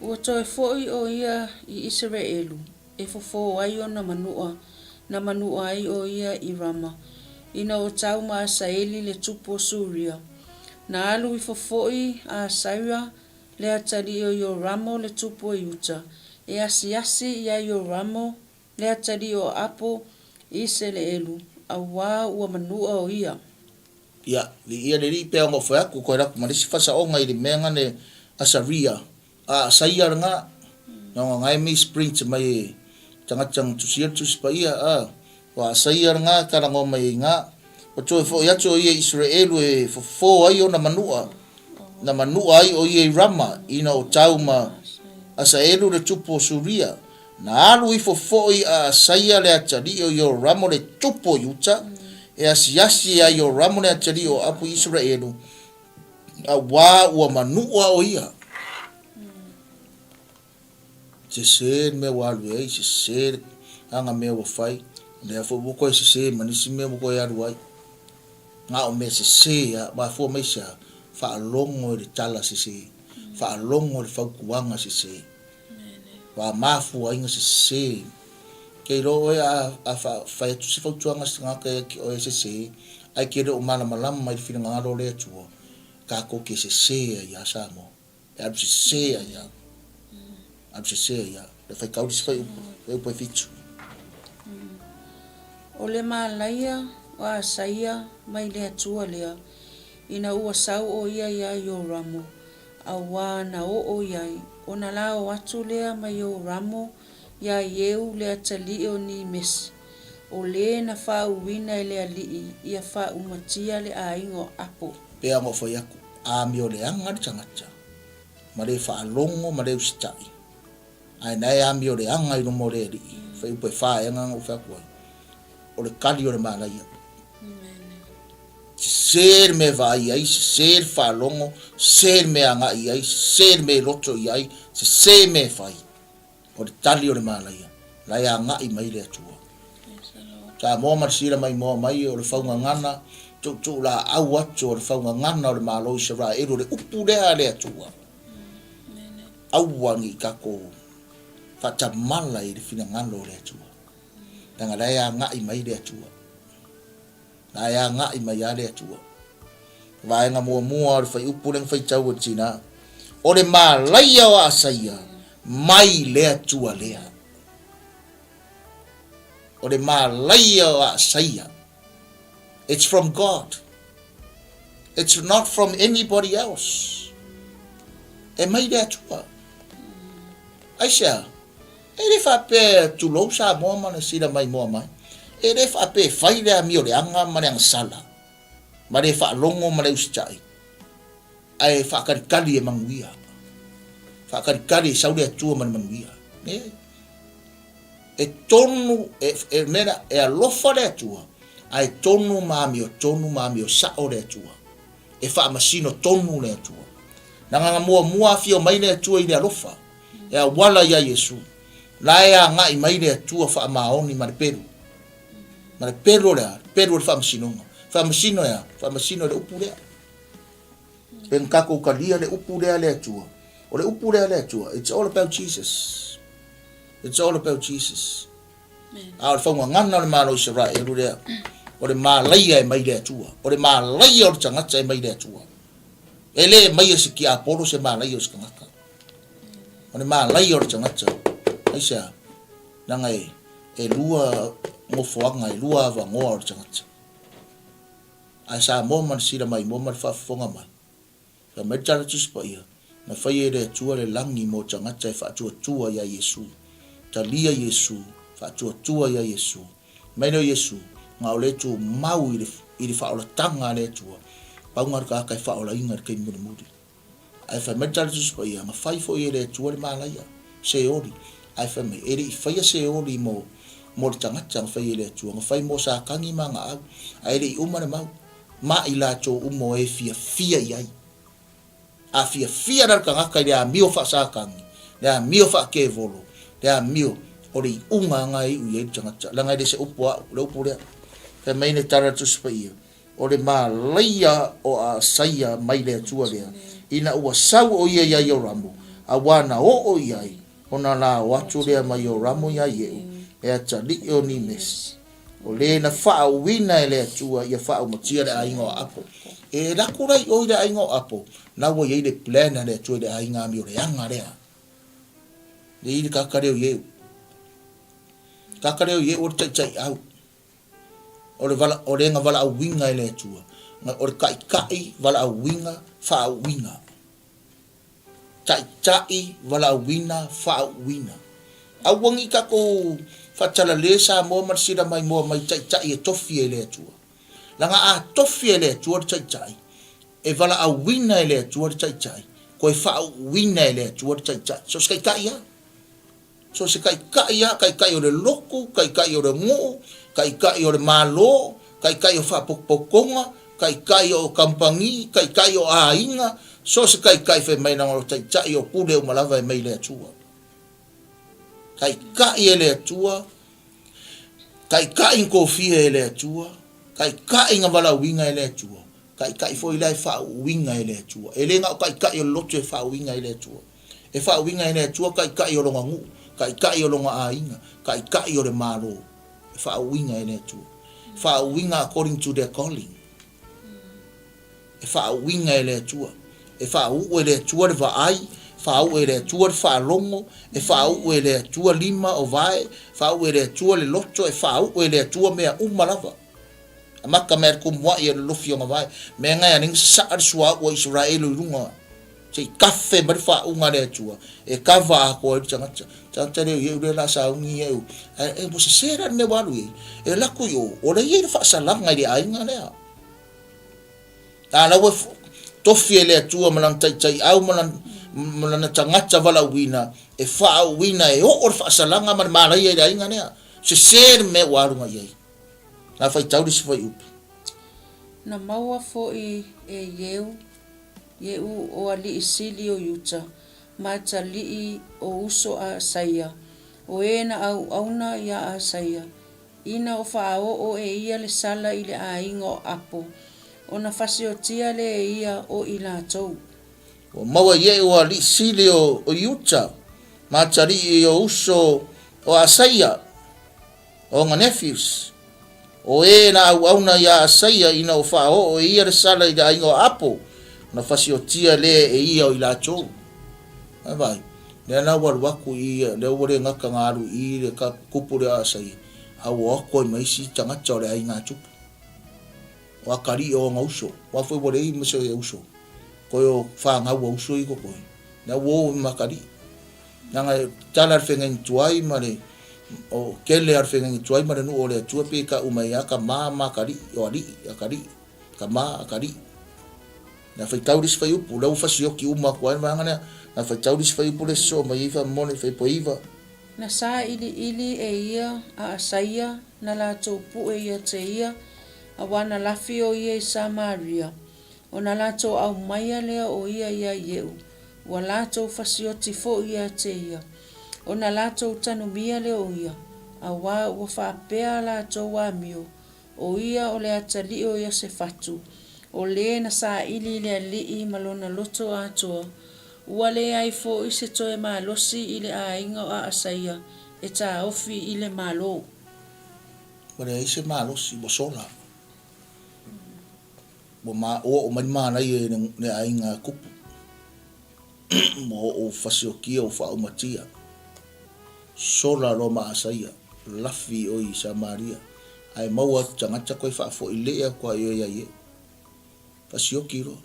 A: Ua toe foi ʻo ia i Iseraelu e fofo ai ona manua, na manua ai ʻo ia i Rama, ina ua tau ma Asaeli le tupu o Suria. Na alu ifo foi a Asaia le atalii o Ioramo le tupu o Iuta, e asiasi iā Ioramo le atalii o Apo i Iseraelu, auā ua manua ʻo ia.
B: Ia, viia le Alii pea ona ou fai atu, koe laku ma le isi fasaoga i le mea nga ne Asaria, a Asaia lena, na ona nga e misprint mai e tagata na tusia le Tusi Paia, a, o Asaia lena e talanoa mai ai nga, ua toe foi atu o ia i Iseraelu e fofo ai ona manua, na manua ai o ia i Rama, ina o tau ma Asaelu le tupu o Suria, Na alu ifo foi a Asaia le atalii o Ioramo le tupu o Iuta, e asiasi iā Ioramo le atalii o Apu i Iseraelu, auā ua manua o ia. Sese le mea ua alu ai, sese le aga mea ua fai, lea foi ua toe sese ma nisi mea ua toe alu ai. Na o mea sese lava, mafua mai se a? Faalogo i le tala sese, faalogo i le fautuaga sese. Ua mafua ai na sese. Kei iloa oe a fai atu se fautuaga a se tagata ia te oe e sese, ae ke le o malamalama i le finagalo o le Atua, tatou te sese ai a Samoa. E alu sese ai a. Alu sese ai a. Le faitau le isi fuaiupu, fuaiupu e fitu.
A: O le malaia o Asaia mai le Atua lea, ina ua sau ʻo ia iā Ioramo, Auā na oo i ai, ona la o atu lea mai o Ramo iā Ieu le atalii o Nimesi, o lē na faauuina e le alii ia faaumatia le aiga o Apo.
B: Pei ona ou fai atu, amioleaga le tagata, ma le faalogo ma le usitai, ae na e amioleaga i luma o le Alii, fuaiupu e fa ea na ou fai atu ai, o le kali o le malaia. Sese le mea e vaai ai, sese le faalogo, sese le mea e agai i ai, sese le mea e loto i ai, sese mea e fai. O le tali o le malaia, la e agai mai le Atua. Samoa ma le sila maimoa mai o le faugagana, tuutuulaau atu o le faugagana o le Malo o Isaraelu, o le upu lea a le Atua. Aua ne i tatou faatamala i le finagalo o le Atua. Leaga la e agai mai le Atua. La e agai mai lava le Atua. Vaega muamua o le fuaiupu lea na faitau e le tina, o le malaia o Asaia mai le Atua lea. O le malaia o Asaia. It's from God. It's not from anybody else. E mai le Atua. Aisea? E le faapea tulou Samoa ma le sila maimoa mai. E le faapea e fai le amio leaga ma le agasala, ma le faalogo ma le usitai, ae faatalitali e manuia. Faatalitali e sau le Atua ma le manuia. Leai. E tonu, e, e mea lea, e alofa le Atua, ae tonu ma amiotonu ma amio sa'o le Atua. E faamasino tonu le Atua. Leaga na muamua afio mai le Atua i le alofa, e auala ia Iesu. La e agai mai le Atua faamaoni ma le pelu. Ma le pelu o le a? Le pelu o le faamasinoga. Faamasino e a? Faamasino e le upu lea. Pe na tatou talia le upu lea a le Atua. O le upu lea a le Atua, it's all about Jesus. It's all about Jesus. A o le faugagana o le Malo o Isaraelu lea, o le malaia e mai le Atua. O le malaia o le tagata e mai le Atua. E le maia se tiapolo se malaia o se tagata. O le malaia o le tagata. Aisea? Leaga e, e lua nofoaga, e lua avanoa o le tagata. Ae Samoa ma le sila maimoa ma le faafofoga mai, fai mai le Tala Tusi Paia, Na faia e le Atua le lagi mo tagata e faatuatua iā Iesu. Talia Iesu, faatuatua iā Iesu. Mai lea o Iesu, na o le tumau i le, i le faaolataga a le Atua, pauga le tagata e faaolaina i le taimi mulimuli. Ae fai mai le Tala Tusi Paia, na fai foi e le Atua le malaia, Seoli. Ae fai mai, e le i faia Seoli mo, mo le tagata na fai e le Atua, na fai mo Satani ma ana au. Ae le i uma le mau, ma i latou uma o e fiafia i ai. A fiafia la le tagata i le amio faa-Satani, le amio faa-Kevolo, le amio, o le iuga lena e iu i ai le tagata, leaga e le se upu a au, le upu lea. Fai mai le Tala Tusi Paia, O le malaia o Asaia mai le Atua lea, ina ua sau ʻo ia iā Ioramo, a ua na oo i ai, ona la o atu lea mai Ioramo iā Ieu, e atalii o Nimesi. O le na faauuina e le Atua ia faaumatia le aiga o Apo. E laku la i o i le aiga o Apo, na ua i ai le plan a le Atua i le aiga amioleaga lea. Le i le kaka lea o Ieu. Kaka lea o Ieu o le taitaiau. O le vala, o le na valaauina e le Atua. O le taʻitaʻi valaauina faauuina. Taʻitaʻi valaauina faauuina. Aua ni tatou faatalale Samoa ma le sila maimoa mai taʻitaʻi e tofi e le Atua. Leaga a tofi e le Atua le taʻitaʻi, e valaauina e le Atua le taʻitaʻi, toe faauuina e le Atua le taʻitaʻi. So se taʻitaʻi lava. So se taʻitaʻi lava, taʻitaʻi o le lotu, taʻitaʻi o le nuu, taʻitaʻi o le Malo, taʻitaʻi o faapotopotoga, taʻitaʻi o kamupani, taʻitaʻi o aiga, so se taʻitaʻi fai mai leaga o taʻitaʻi o pule uma lava e mai le Atua. Taʻitaʻi e le Atua, taʻitaʻi na tofia e le Atua, taʻitaʻi na valaauina e le Atua, taʻitaʻi foi la e faauuina e le Atua. E le na o taʻitaʻi o le lotu e faauuina e le Atua. E faauiga e le Atua taʻitaʻi o lona nuu, taʻitaʻi o lona aiga, taʻitaʻi o le Malo. E faauiga e le Atua. Faauiga according to their calling. E faauiga e le Atua. E faauu e le Atua le vaai, faauu e le Atua le faalogo, e faauu e le Atua lima o vae, faauu e le Atua le loto, e faauu e le Atua mea uma lava. Amata mai le kumuaʻi o le lofi o na vae. Mea na e alai na sasaa le suauu a Isaraelu i luga. Se i kafe mai le faauuga a le Atua, e kava atoa ai le tagata. Tagata lea o Ieʻu lea o le a sauni Ieʻu, ae e ua sese la le mea ua alu i ai. E alu atu i o, o lea e i ai le faasalaga i le aiga lea. A la ua tofi e le Atua ma lana taitaiau ma lana, ma lana tagata valaauina e faauuina e oo le faasalaga ma le malaia i le aiga lea. Sese le mea ua alu i ai. Na faitau le isi fuaiupu.
A: Na maua foi e Ieu Ieu o alii sili o Iuta, ma atalii o uso a Asaia, o e na auauna iā Asaia, ina o faaoo e ia le sala i le aiga o Apo, ona fasiotia lea e ia o i latou.
B: Ua maua Ieu o alii sili o Iuta, ma atalii o uso o Asaia, O ona nephews, o e na auauna iā Asaia ina ua faaoo e ia le sala i le aiga o Apo, ona fasiotia lea e ia o i latou. Ae vaai, lea la ua alu atu i ia, lea ua le gata na alu i le kupu lea o Asaia, a ua o atu ai ma isi tagata o le aiga a Tupu. O atalii o ona uso, aua foi ua leai ma se uso, koe o fanau a uso ia i kokoe, lea ua o ai ma atalii. Leaga e tala le feagaiga tuai ma le, o kele a le feagaiga tuai ma le nuu o le Atua pei e tau mai a tama ma atalii, o alii, atalii, tama, atalii. Na faitau le isi fuaiupu, lea ua fasioki uma atu ai le vaega lea. Na faitau le isi fuaiupu lea e sosoo mai ai faamomoli, fuaiupu e 9.
A: Na sailiili e ia a Asaia na latou pue ia te ia, auā na lafi o ia i Samaria, ona latou aumaia lea o ia ia Ieu, ua latou fasioti foi ia te ia, ona latou tanumia lea o ia, auā ua faapea a latou amio, O ia o le atalii o Iosefatu, o lē na saili i le Alii ma lona loto atoa, ua leai foi se toe malosi i le aiga o Aasaia e taofi i le Malo.
B: Ua leai se malosi, ua sola. Ua ua oo mai le manaia i le aiga a Kupu. Ua oo fasiokia ua faaumatia. Sola loa ma Asaia, lafi oi i Samaria, ae maua atu tagata koe faafoi lee aku a i oi ai e. Fasioki loa.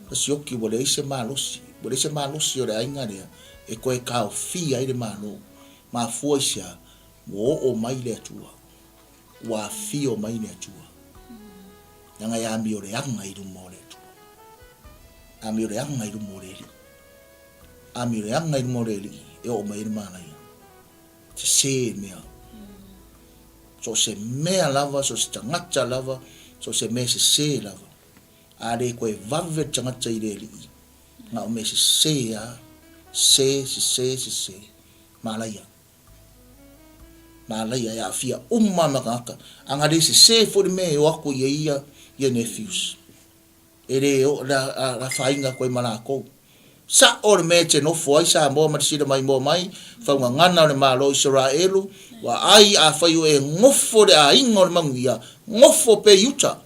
B: Fasioki ua leai se malosi, ua leai se malosi o le aiga lea e koe taofia ai le Malo. Mafua i se a? Ua oo mai le Atua. Ua afio mai le Atua. Leaga e amioleaga i luma o le Atua. Amioleaga i luma o le Alii. Amioleaga i luma o le Alii e oo mai ai le manaia. Sese mea. So o se mea lava, so o se tagata lava, so o se mea sese lava. A le koe vave le tagata i le Alii, na o mea sese a, se, sese, sese. Malaia. Malaia e aafia uma ma tagata. A na le sese foi le mea e o atu i ai ia, ia nephews. E le o, le a afaina atu ai ma latou. Sa'o le mea e te nofo ai Samoa ma le sila maimoa mai, faugagana o le Malo o Isaraelu, ua ai afai o e nofo i le aiga o le manuia, nofo pea i uta.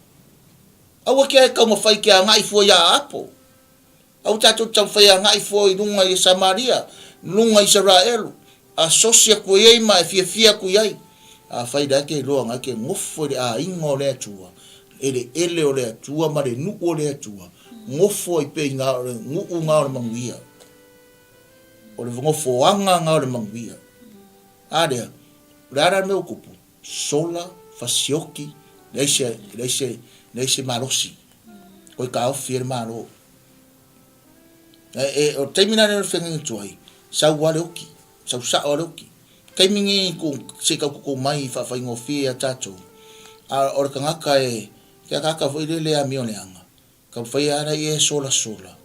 B: Aua ke ae taumafai ke agai fua ia Aapo. Aua tatou te taumafai e agai fua i luga i Samaria, luga i Isaraelu, asosi atu i ai ma e fiafia atu i ai. Afai la e te iloa na e te nofo i le aiga o le Atua, eleele o le Atua ma le nuu o le Atua, nofo ai pea i na o le nuu na o le manuia. O le nofoaga na o le manuia. A lea, o le a la le mea ua tupu? Sola, fasioki, leai se, leai se, leai se malosi. Koe taofi e le Malo. E, e, o le taimi la lea o le feagaiga tuai, sau lava le oki, sau sao lava le oki. Taimi nei ku, se i tau tutu mai i faafaigofie ia tatou, a o le tagata e, ke akaaka foi lele amio leaga, taumafai lava la ia e solasola,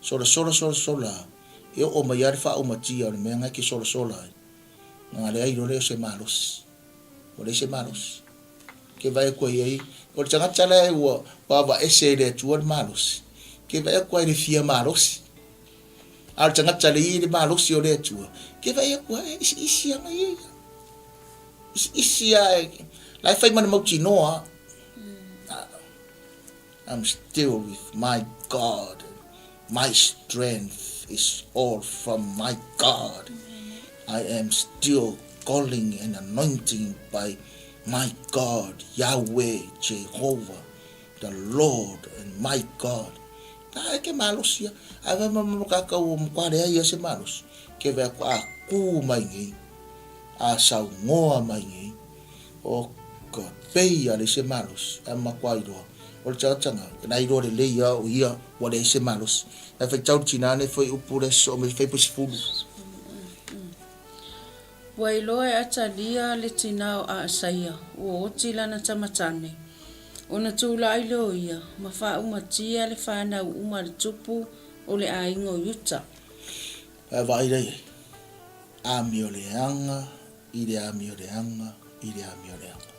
B: solasola solasola, e oo mai lava le faaumatia o le mea na e te solasola ai. Na leai loa lea o se malosi. Ua leai se malosi. Ke vaai atu ai ai, o le tagata la ua avaese e le Atua le malosi, ke vaai atu ai i le fia malosi. A o le tagata le i le malosi o le Atua, ke vaai atu ai, isiisi ana ia ia. Isiisi a e, la e fai ma le mautinoa. I'm still with my God. My strength is all from my God. I am still calling and anointing by my God, Yahweh, Jehovah, the Lord and my God. Na e ke malosi ia. A vai ma ma kākau o matua leai ia se malosi. Ke vai aku a kū mai nei. A saunoa mai nei. O ka pei a leai se malosi. A matua iloa. O le tagata na iloa lelei ia o ia ua leai se malosi. Ae faitau le tina nei foi upu le soo me fai 10.
A: Ua iloa e Atalia le tina o Aasaia, ua oti lana tama tane. Ona tulai lea o ia, ma faaumatia le fanau uma a le tupu o le aiga o Iuta.
B: Ae vaai la i ai, amioleaga i le amioleaga i le amioleaga.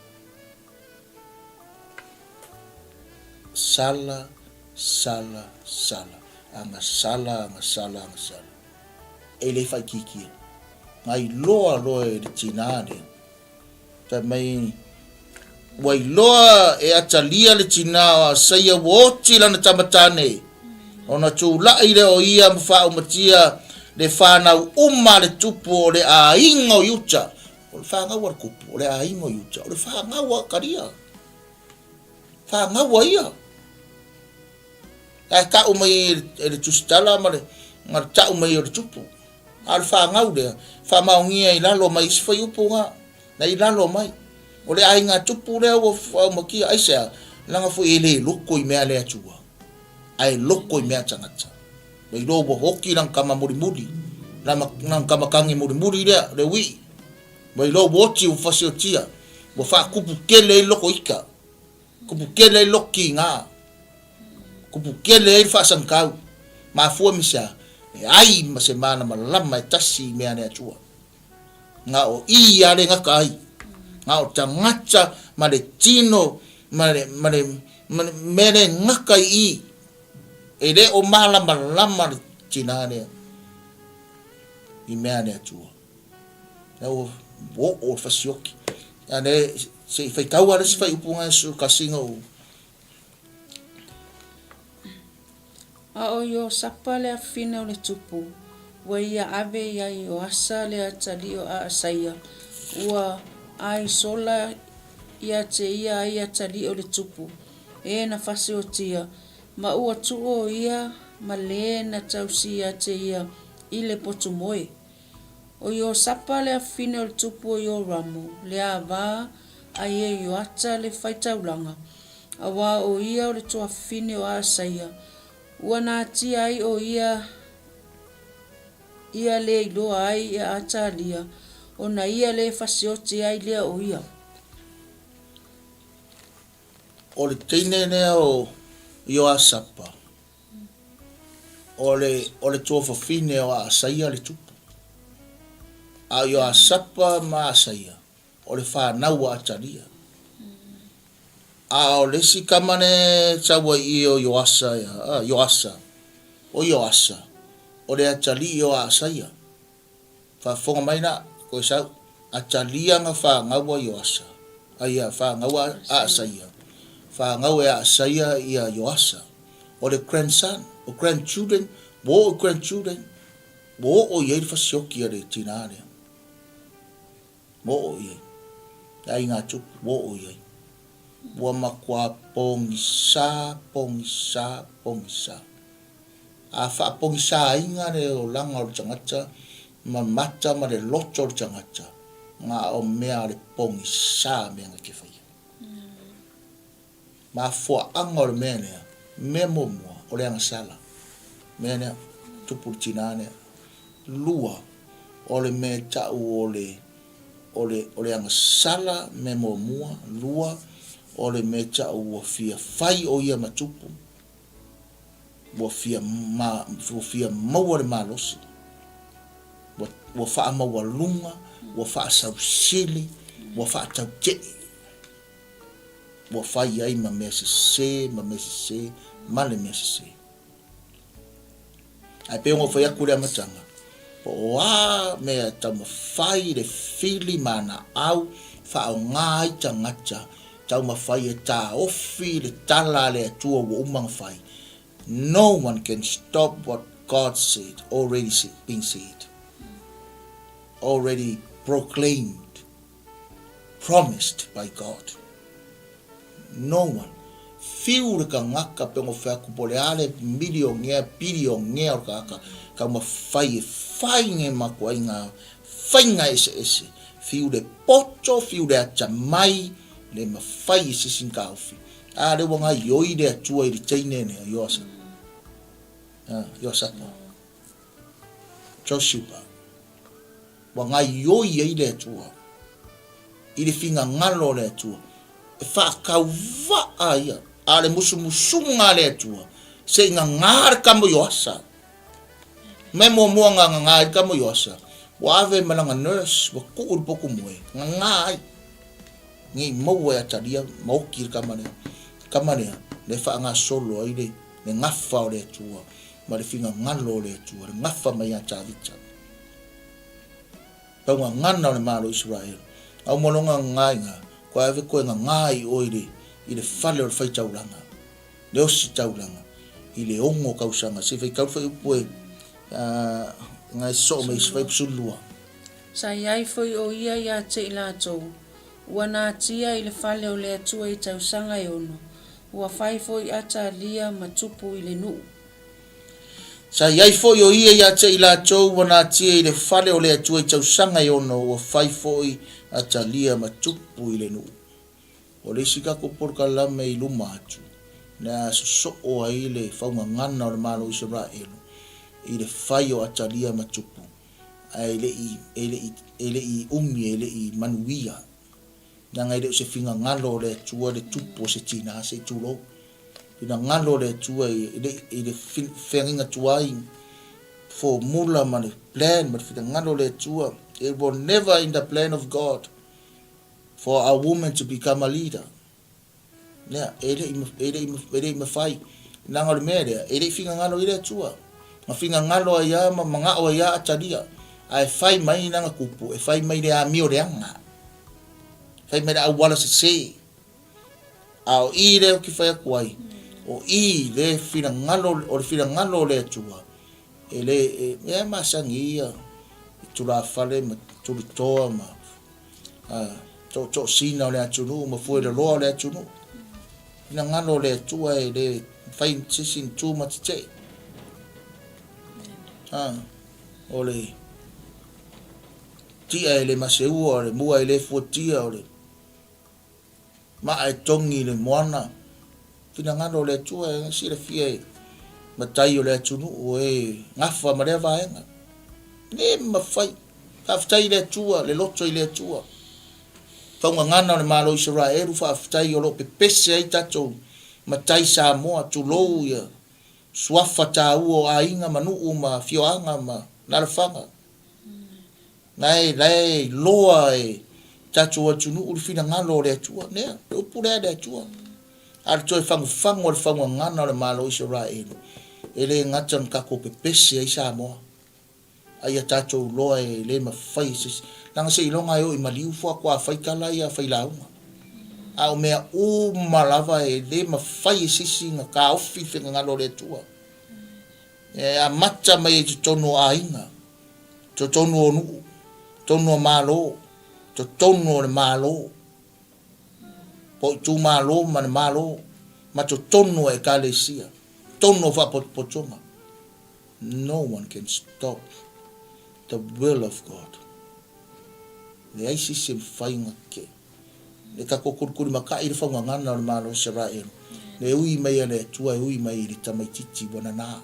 B: Sala, sala, sala, agasala, agasala, agasala. E le faaitiitia. Na iloa loa e le tinā lea. Fai mai, ua iloa e Atalia le tinā o Asaia ua oti lana tama tāne. Ona tula'i lea o ia ma faaumatia le fanau uma a le tupu o le aiga o Iuta. O le fanau a le tupu, o le aiga o Iuta, o le fanau a Atalia. Fanau a ia. Ae ta'u mai e le tusitala ma le ma le ta'u mai o le tupu. A o le fanau lea, faamaonia i lalo mai isi fuaiupu na, na i lalo mai. O le aiga tupu lea ua faaumakia, aisea? Leaga foi e le loko i mea a le Atua, ae loko i mea a tagata. Ua iloa ua oti lana tama mulimuli. Na na kamakagi mulimuli lea, le ui'i. Ua iloa ua oti ua fasiotia, ua faakupu tele ai le loko ita, kupu tele ai le loko kiga, kupu tele ai le faasagitau. Mafua me se a? E ai ma se malamalama e tasi i mea a le Atua. Na o i a le gata ai. Na o tagata ma le tino ma le, ma le, ma le mea le gata i i. E le o malamalama le tina lea i mea a le Atua. Lea ua oo le fasioki. A le, se i faitau lava le isi fuaiupu na e kasi na ou.
A: A o Iosapa le afine o le tupu, ua ia ave ia Ioasa le atalii o Aasaia, ua aisola ia te ia ai atalii o le tupu, e na fasiotia, ma ua tuu o ia ma le na tausi ia te ia i le potu moe. O Iosapa le afine o le tupu o Ioramo, le ava a Ieioata le faitaulaga, auā o ia o le tuafafine o Aasaia, ua natia ai o ia ia le iloa ai e Atalia, ona ia le fasioti ai lea o ia.
B: O le teine lea o Ioasapa, O le, o le tuafafine o Aasaia le tupu. A o Ioasapa ma Aasaia, o le fanau a Atalia. A o le isi tama le sau ai i o Ioasa, Ioasa, o Ioasa, o le atalii o Aasaia. Faafofoga mai la, koe sau, Atalia na fanau a Ioasa, a ia fanau a Aasaia, fanau e Aasaia ia Ioasa, o le grandson, o grandchildren, ua oo i grandchildren, ua oo i ai le fasioki a le tinā lea. Ua oo i ai. Le aiga tupu, ua oo i ai. Ua matua pogisa, pogisa, pogisa. A faapogisaina le olaga o le tagata ma mata ma le loto o le tagata, na o mea a le pogisa mea na te faia. Mafuaaga o le mea lea, mea muamua, o le agasala. Mea lea, tupu le tina lea. Lua, o le mea e tau o le, o le, o le agasala, mea muamua. Lua, o le mea e tau ua fia fai o ia ma tupu. Ua fia ma, ua fia maua le malosi, ua, ua faamaualuga, ua faasausili, ua faatautee. Ua fai ai ma mea sese, ma mea sese, ma le mea sese. Ae pei ona ou fai atu i le amataga, po o a mea e taumafai le fili ma ana au faaaoga ai tagata, taumafai e taofi le tala a le Atua ua uma ona fai, no one can stop what God said, already been said, already proclaimed. Promised by God. No one. Whiu le kangaka pe ngo whai aku po le a le milionea, bilionea o le kangaka, kau ma whai e whai nge mako ai ngā whainga ese ese. Whiu le poto, whiu le ata mai, le ma whai e sisi nga ofi. A le wanga ioi le atua i le teine ne, Ioasa. Ioasa. Joshua. Ua gaioi ai le Atua i le finagalo o le Atua, e faatauvaa ia, a o le musumusuga a le Atua, se i gagā le tama o Ioasa. Mea muamua na gagā ai le tama o Ioasa, ua ave ma lana nurse, ua tuu i le potu moe, gagā ai, nei maua e Atalia ma oti le tama lea. Tama lea, lea e faagasolo ai le gafa o le Atua ma le finagalo o le Atua, le gafa mai ia Tavita. Tau gagana o le Malo o Isaraelu. A uma loa gagana i na, kua ave koe gagā i oe i le, i le fale o le faitaulaga, le ositaulaga, i le ono tausaga. Se i faitau le fuaiupu e, na e sosoo mai i se fuaiupu 12.
A: Sa i ai foi o ia ia te i latou, ua natia i le fale o le Atua i tausaga e ono, ua fai foi Atalia ma tupu i le nuu.
B: Sa i ai foi o ia ia te i latou ua natia i le fale o le Atua i tausaga e ono, ua fai foi Atalia ma tupu i le nuu. O le isi tatou polokalame i luma atu, le a sosoo ai le faugagana o le Malo o Isaraelu i le fai o Atalia ma tupu. Ae e le i, e le i, e le i umi, e le i manuia. Leaga e le o se finagalo o le Atua le tupu o se tinā, se i tulou. Finagalo o le Atua i le, i le feagaiga tuai, formula ma le plan ma le finagalo o le Atua. It will never in the plan of God for a woman to become a leader. Nea, e le i, e le i, e le i mafai. Leaga o le mea lea, e le i finagalo i le Atua. Na finagalo ai lava ma manao ai lava Atalia. Ae fai mai lana kupu, e fai mai le amio leaga. Fai mai le auala sese. A o i lea ou te fai atu ai, o i le finagalo, o le finagalo o le Atua, e le, e, e masani ia i tulafale ma tulitoa ma tootoo-sina o le atunuu ma fueloloa o le atunuu. Finagalo o le Atua e le mafai se isi ona tu ma tetee. O le tia e le maseua, o le mua e le fuatia, o le Maa e togi i le moana, finagalo o le Atua e silafia e matai o le atunuu o e gafa ma lea vaega. Le mafai. Faafetai i le Atua, le loto i le Atua. Faugagana o le Malo o Isaraelu, faafetai o lo o pepese ai tatou matai Samoa, tulou ia suafa taua o aiga ma nuu ma afioaga ma alaalafaga. Lae, lae iloa e tatou atunuu le finagalo o le Atua. Nea, le upu lea a le Atua. A o le toe fagufagu o le faugagana o le Malo o Isaraelu, e le gata ona tatou pepese ai Samoa, a ia tatou iloa e le mafai e se isi. Leaga seiloga e oo i maliu faatoa fai tala ia a failauga. A o mea uma lava e le mafai e se isi ona taofi le finagalo o le Atua. E amata mai ai i totonu o aiga, totonu o nuu, totonu o Malo, totonu o le Malo, po o itumalo ma le Malo, ma totonu o Ekalesia, totonu o faapotopotoga. No one can stop the will of God. Leai se isi e mafai ona tetee. E tatou kulikulimatai le faugagana o le Malo o Isaraelu, le ui mai a le Atua e ui mai i le tamaitiiti ua nanā.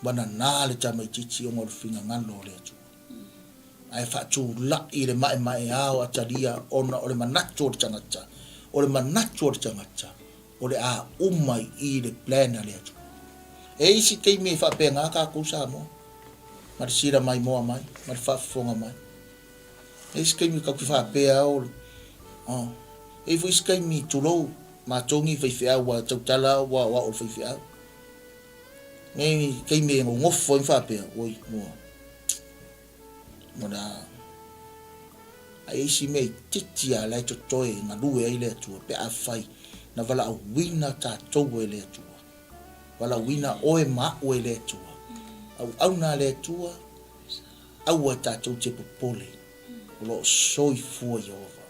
B: Ua nanā le tamaitiiti ona o le finagalo o le Atua. Ae faatulai le maemaea o Atalia ona o le manatu o le tagata, o le manatu o le tagata, o le a uma i i le plan a le Atua. E i ai isi taimi e faapena tatou Samoa, ma le sila maimoa mai, ma le faafofoga mai. E i ai isi taimi tatou te faapea o, oh, e i ai foi isi taimi, tulou, matou nei faifeau, ua tautala au o au o le faifeau. Nei taimi e nonofo ai ma faapea, oi, ua, o le a, a i ai isi mea itiiti lava la e totoe e galue ai le Atua pe afai na valaauina tatou e le Atua. Valaauina oe ma a'u e le Atua. Auauna a le Atua, aua tatou te popole, o lo o soifua Ieova.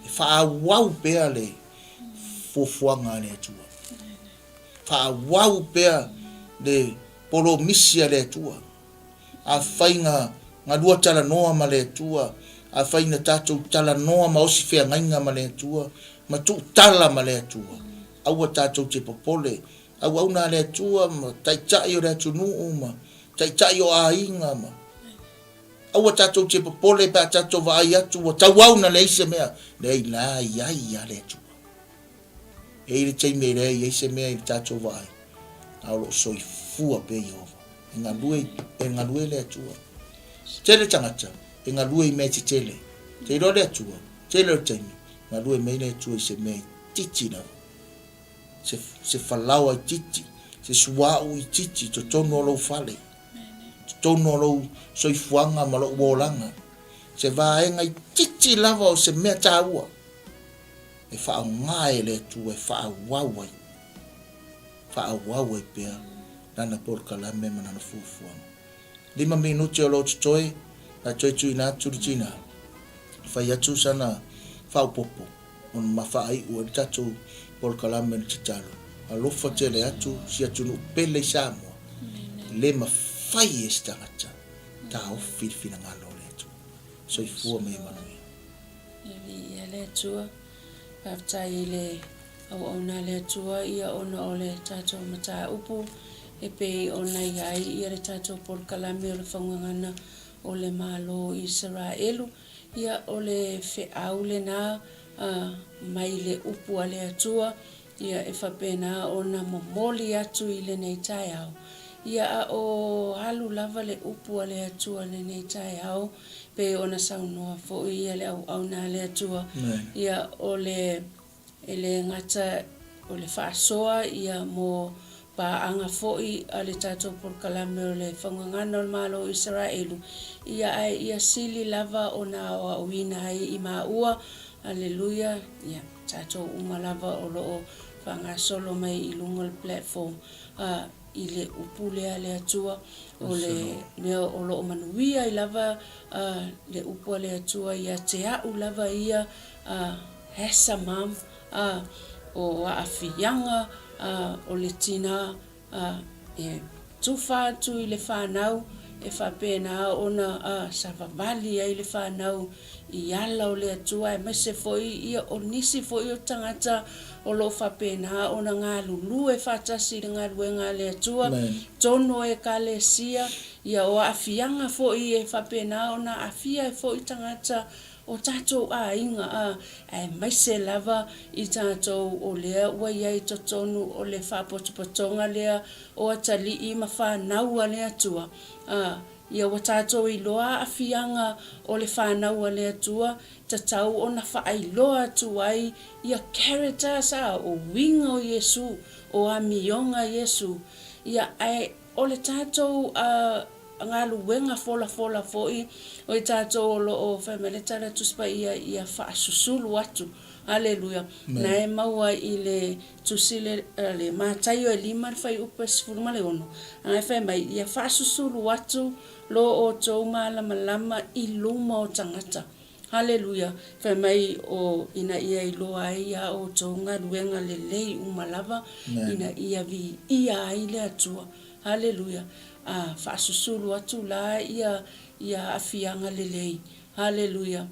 B: E faaauau pea le fuafuaga a le Atua. Faaauau pea le polomisi a le Atua. Afai na galua talanoa ma le Atua, afai na tatou talanoa ma osi feagaiga ma le Atua, ma tuutala ma le Atua, aua tatou te popole, auauna a le Atua ma taitai o le atunuu ma taitai o aiga ma aua tatou te popole pe a tatou vaai atu ua tauau na leai se mea. Leai, la i ai lava le Atua. E i ai le taimi e leai ai se mea i le tatou vaai, a o lo o soifua pea Ieova. E galue, e galue le Atua. Tele tagata e galue i mea tetele. Te iloa le Atua, tele o le taimi, galue mai le Atua i se mea itiiti lava. Se, se falaoa itiiti, se suauu itiiti i totonu o lou fale, totonu o lou soifuaga ma lou olaga. Se vaega itiiti lava o se mea taua. E faaaoga e le Atua e faaauau ai, faaauau ai pea Lana polokalame ma Lana fuafuaga. Lima minute o lo o totoe, a toe tuuina atu le tina, fai atu sana faaopoopo ona ma faaiu ai le tatou polokalame o le tatalo. Alofa tele atu si atunuu pele i Samoa, le mafai e se tagata taofi le finagalo o le Atua. Soifua ma ia manuia.
A: E viia le Atua. Faafetai i le auauna a le Atua ia ona o le tatou mataupu. e pei ona i ai ia le tatou polokalame o le faugagana o le Malo o Isaraelu. Ia, o le feau lena mai le upu a le Atua, ia e faapena ona momoli atu i lenei taeao. Ia, a o alu lava le upu a le Atua i lenei taeao, pei ona saunoa foi ia le auauna a le Atua, ia, o le E le gata o le faasoa ia mo paaga foi a le tatou polokalame o le Faugagana o le Malo o Isaraelu, ia ae ia sili lava ona aoaoina ai i maua, Aleluia, ia tatou uma lava o lo o faagasolo mai i luga o le platform, a, i le upu lea a le Atua, o le mea o lo o manuia ai lava a, le upu a le Atua ia te a'u lava ia, a, As a mom, a, o aafiaga a, o le tina, a, e tufa atu i le fanau e faapena ona, a, savavali ai le fanau i ala o le Atua aemaise foi ia o nisi foi o tagata o lo o faapena ona galulue faatasi i le galuega a le Atua, tonu o Ekalesia, ia o aafiaga foi e faapena ona aafia ai foi tagata O tatou aiga, a, aemaise lava i tatou o lea ua i ai i totonu o le faapotopotoga lea o atalii ma fanau a le Atua, a, ia ua tatou iloa aafiaga o le fanau a le Atua, tatau ona faailoa atu ai ia characters, a, o uiga o Iesu, o amioga a Iesu, ia, ae O le tatou galuega folafola foi o i tatou o lo o fai mai le Tala Tusi Paia ia faasusulu atu. Aleluia. Na e maua i le Tusi le, le Mataio e 5 le fuaiupu e 16, a e fai mai, Ia faasusulu atu lo outou malamalama i luma o tagata. Haleluia! Fai mai o ina ia iloa ai a outou galuega lelei uma lava, ina ia viia ai le Atua. Haleluia! A faasusulu atu la ia ia aafiaga lelei. Haleluia!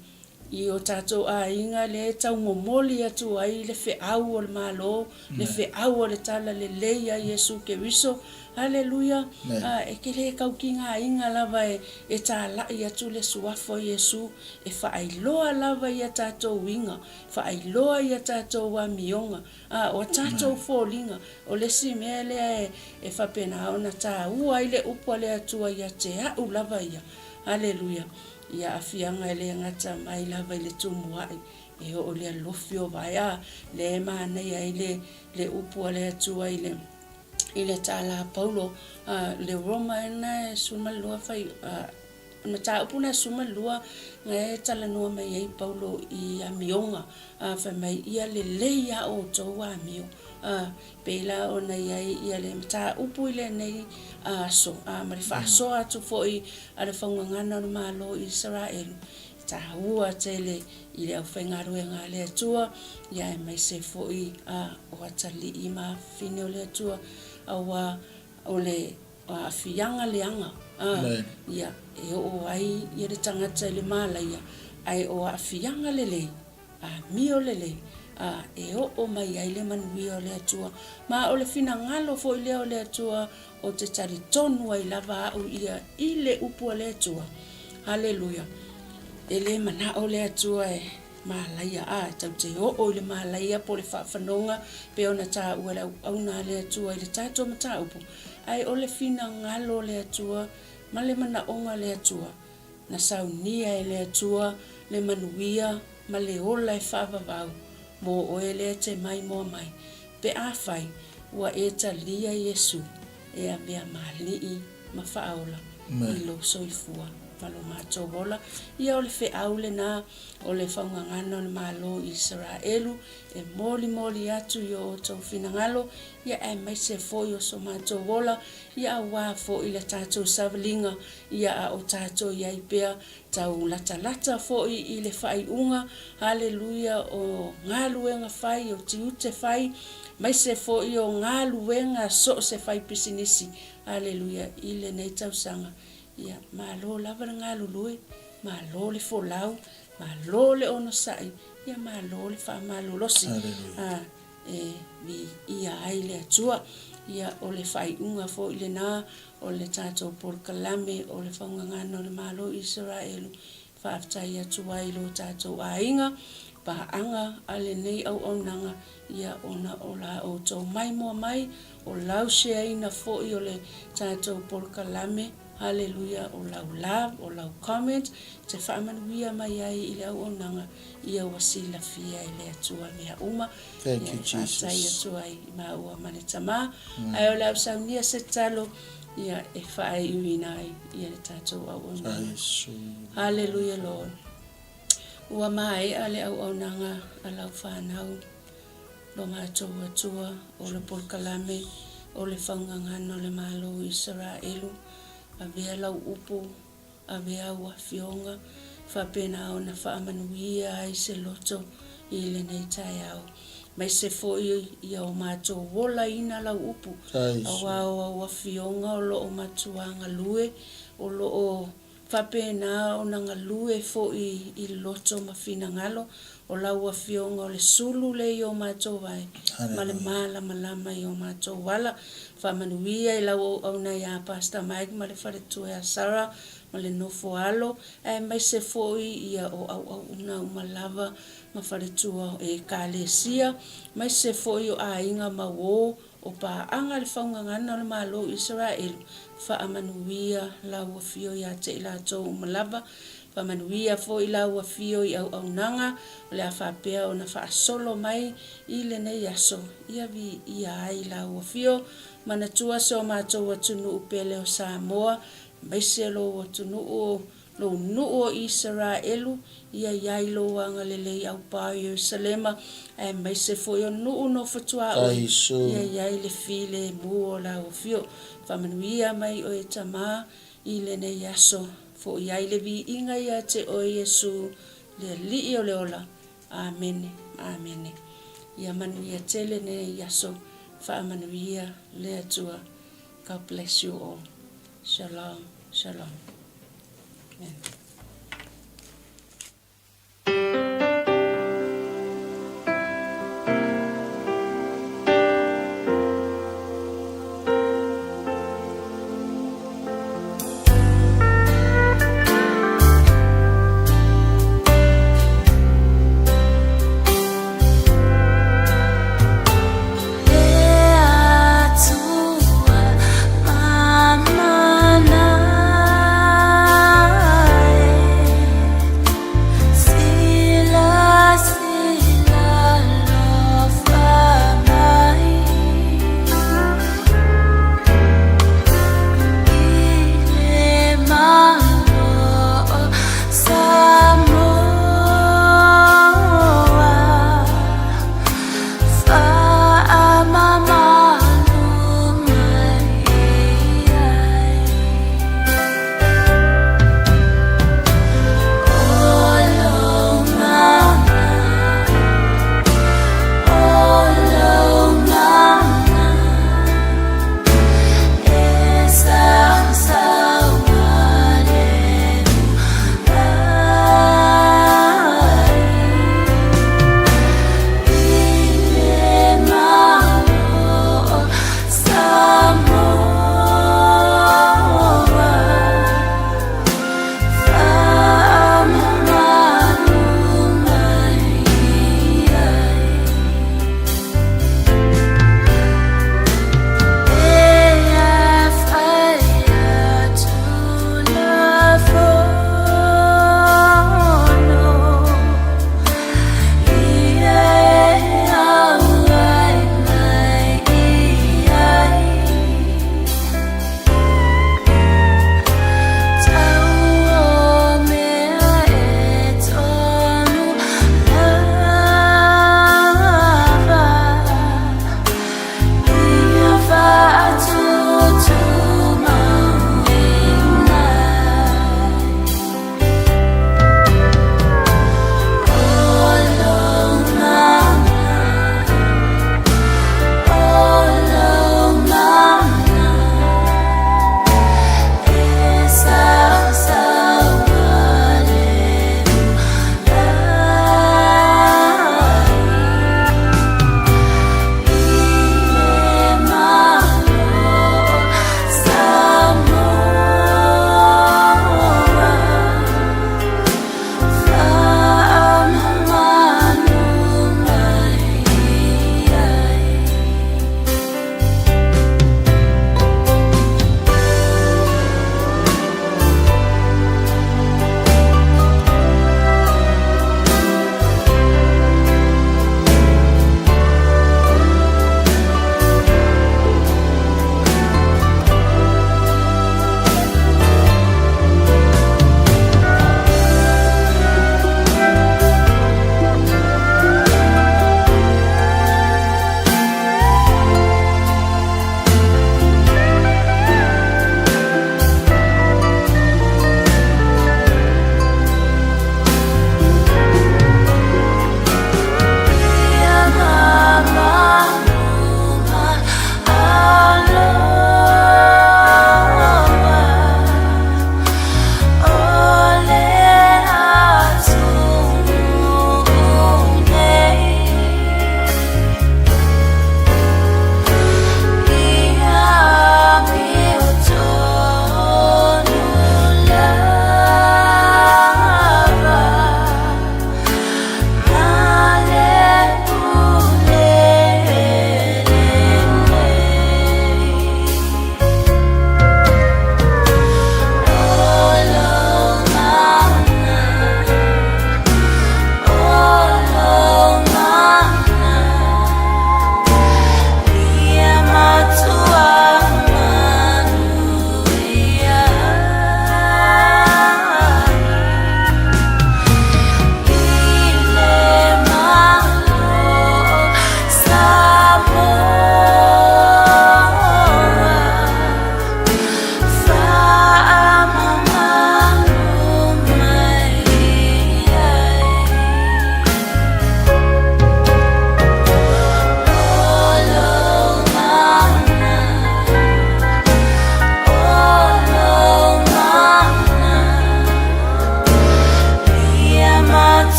A: I o tatou aiga lea e taumomoli atu ai le feau o le Malo, le feau o le Tala Lelei a Iesu Keriso. Haleluia! A e te le taukigaina lava e, e talai atu le Suafa o Iesu, e faailoa lava i a tatou uiga, faailoa i a tatou amioga, a o a tatou foliga. O le isi mea lea e, e faapena ona taua ai le upu a le Atua ia te a'u lava ia. Haleluia! Ia aafiaga e le gata mai lava i le tumua'i, e oo i le alofi o vae, a lea e manaia ai le, le upu a le Atua i le, i le tala a Paulo, a, le Roma e na e 12 fai, a, mataupu na e 12 na e talanoa mai ai Paulo i amioga, a, fai mai, ia lelei a outou amio. A, pei la ona i ai ia le mataupu i lenei aso, a, ma le faasoa atu foi a le faugagana o le Malo i Isaraelu, e taua tele i le aufaigaluega a le Atua, ia aemaise foi a, o atalii ma afafine o le Atua, aua o le aafiaga leaga, a, ia, e oo ai ia le tagata i le malaia, ae o aafiaga lelei, amio lelei, a, e oo mai ai le manuia o le Atua. Ma o le finagalo foi lea o le Atua ou te talitonu ai lava au ia i le upu a le Atua. Haleluia! E le manao le Atua e malaia, a, e tatou te oo i le malaia po o le faafanoga pei ona taua e le auauna a le Atua i le tatou mataupu, ae o le finagalo o le Atua ma le manaoga o le Atua, Na saunia e le Atua le manuia ma le ola e faavavau mo oe lea te maimoa mai, pe afai ua e talia Iesu e avea ma Alii ma Faaola i lou soifua ma lo matou ola. Ia o le feau lena o le faugagana o le Malo i Isaraelu e molimoli atu i o outou finagalo, ia aemaise foi o so matou ola, ia aua foi le tatou savaliga Ia a o tatou i ai pea tau latalata foi i le faaiuga, haleluia, o galuega fai, o tiute fai, maise foi o galuega so o se fai pisinisi, haleluia, i lenei tausaga. Ia, malo lava le galulue, malo le folau, malo le onosai, ia malo le faamalolosi. A, e viia ai le Atua. Ia, o le faaiuga foi lena o le tatou polokalame o le Faugagana o le Malo o Isaraelu, faafetai atu ai i lo tatou aiga, paaga a lenei auaunaga, ia ona o la outou maimoa mai, o lau share-ina foi o le tatou polokalame, Haleluia, o lau love, o lau comment, te faamanuia mai ai i le auaunaga, ia ua silafia e le Atua mea uma.
B: Thank
A: Ia
B: you,
A: e faafetai
B: Jesus.
A: atu ai i maua ma le Tama. Ae o le a ou saunia se tatalo, ia e faaiuina ai ia le tatou auaunaga.
B: Iesu.
A: Haleluia Lord. Ua maea le auaunaga a lau fanau, lo matou Atua, o le polokalame o le faugagana o le Malo o Isaraelu, avea lau upu, avea au afioga, faapena ona faamanuia ai se loto i lenei taeao. Maise foi ia o matou olaina lau upu, aua o au afioga o lo o matua galue, o lo o Faapena ona galue foi i loto ma finagalo o lau Afioga o le sulu le i o matou vae ma le malamalama i o matou ala. Faamanuia i lau auauna ia Pastor Mike ma le faletua ia Sarah ma le nofo alo aemaise foi ia o auauuna uma lava ma faletua o Ekalesia maise foi o aiga ma uo O paaga le faugagana o le Malo o Isaraelu, faamanuia lau afio ia te i latou uma lava, faamanuia foi lau afio i auaunaga o le a faapea ona faasolo mai i lenei aso, ia viia ai lau afio. Manatua si o matou atunuu pele o Samoa, aemaise lou atunuu o Lou nuu o Isaraelu, ia i ai lou agalelei aupao i Ierusalema, aemaise foi o nuu nofo tuaoi, ia i ai le filemu o lau afio. Faamanuia mai oe Tama i lenei aso, foi ai le viiga ia te oe Iesu, le Alii o le ola. Amene, amene. Ia manuia tele lenei aso, faamanuia le Atua. God bless you all. Shalom, shalom. Amen.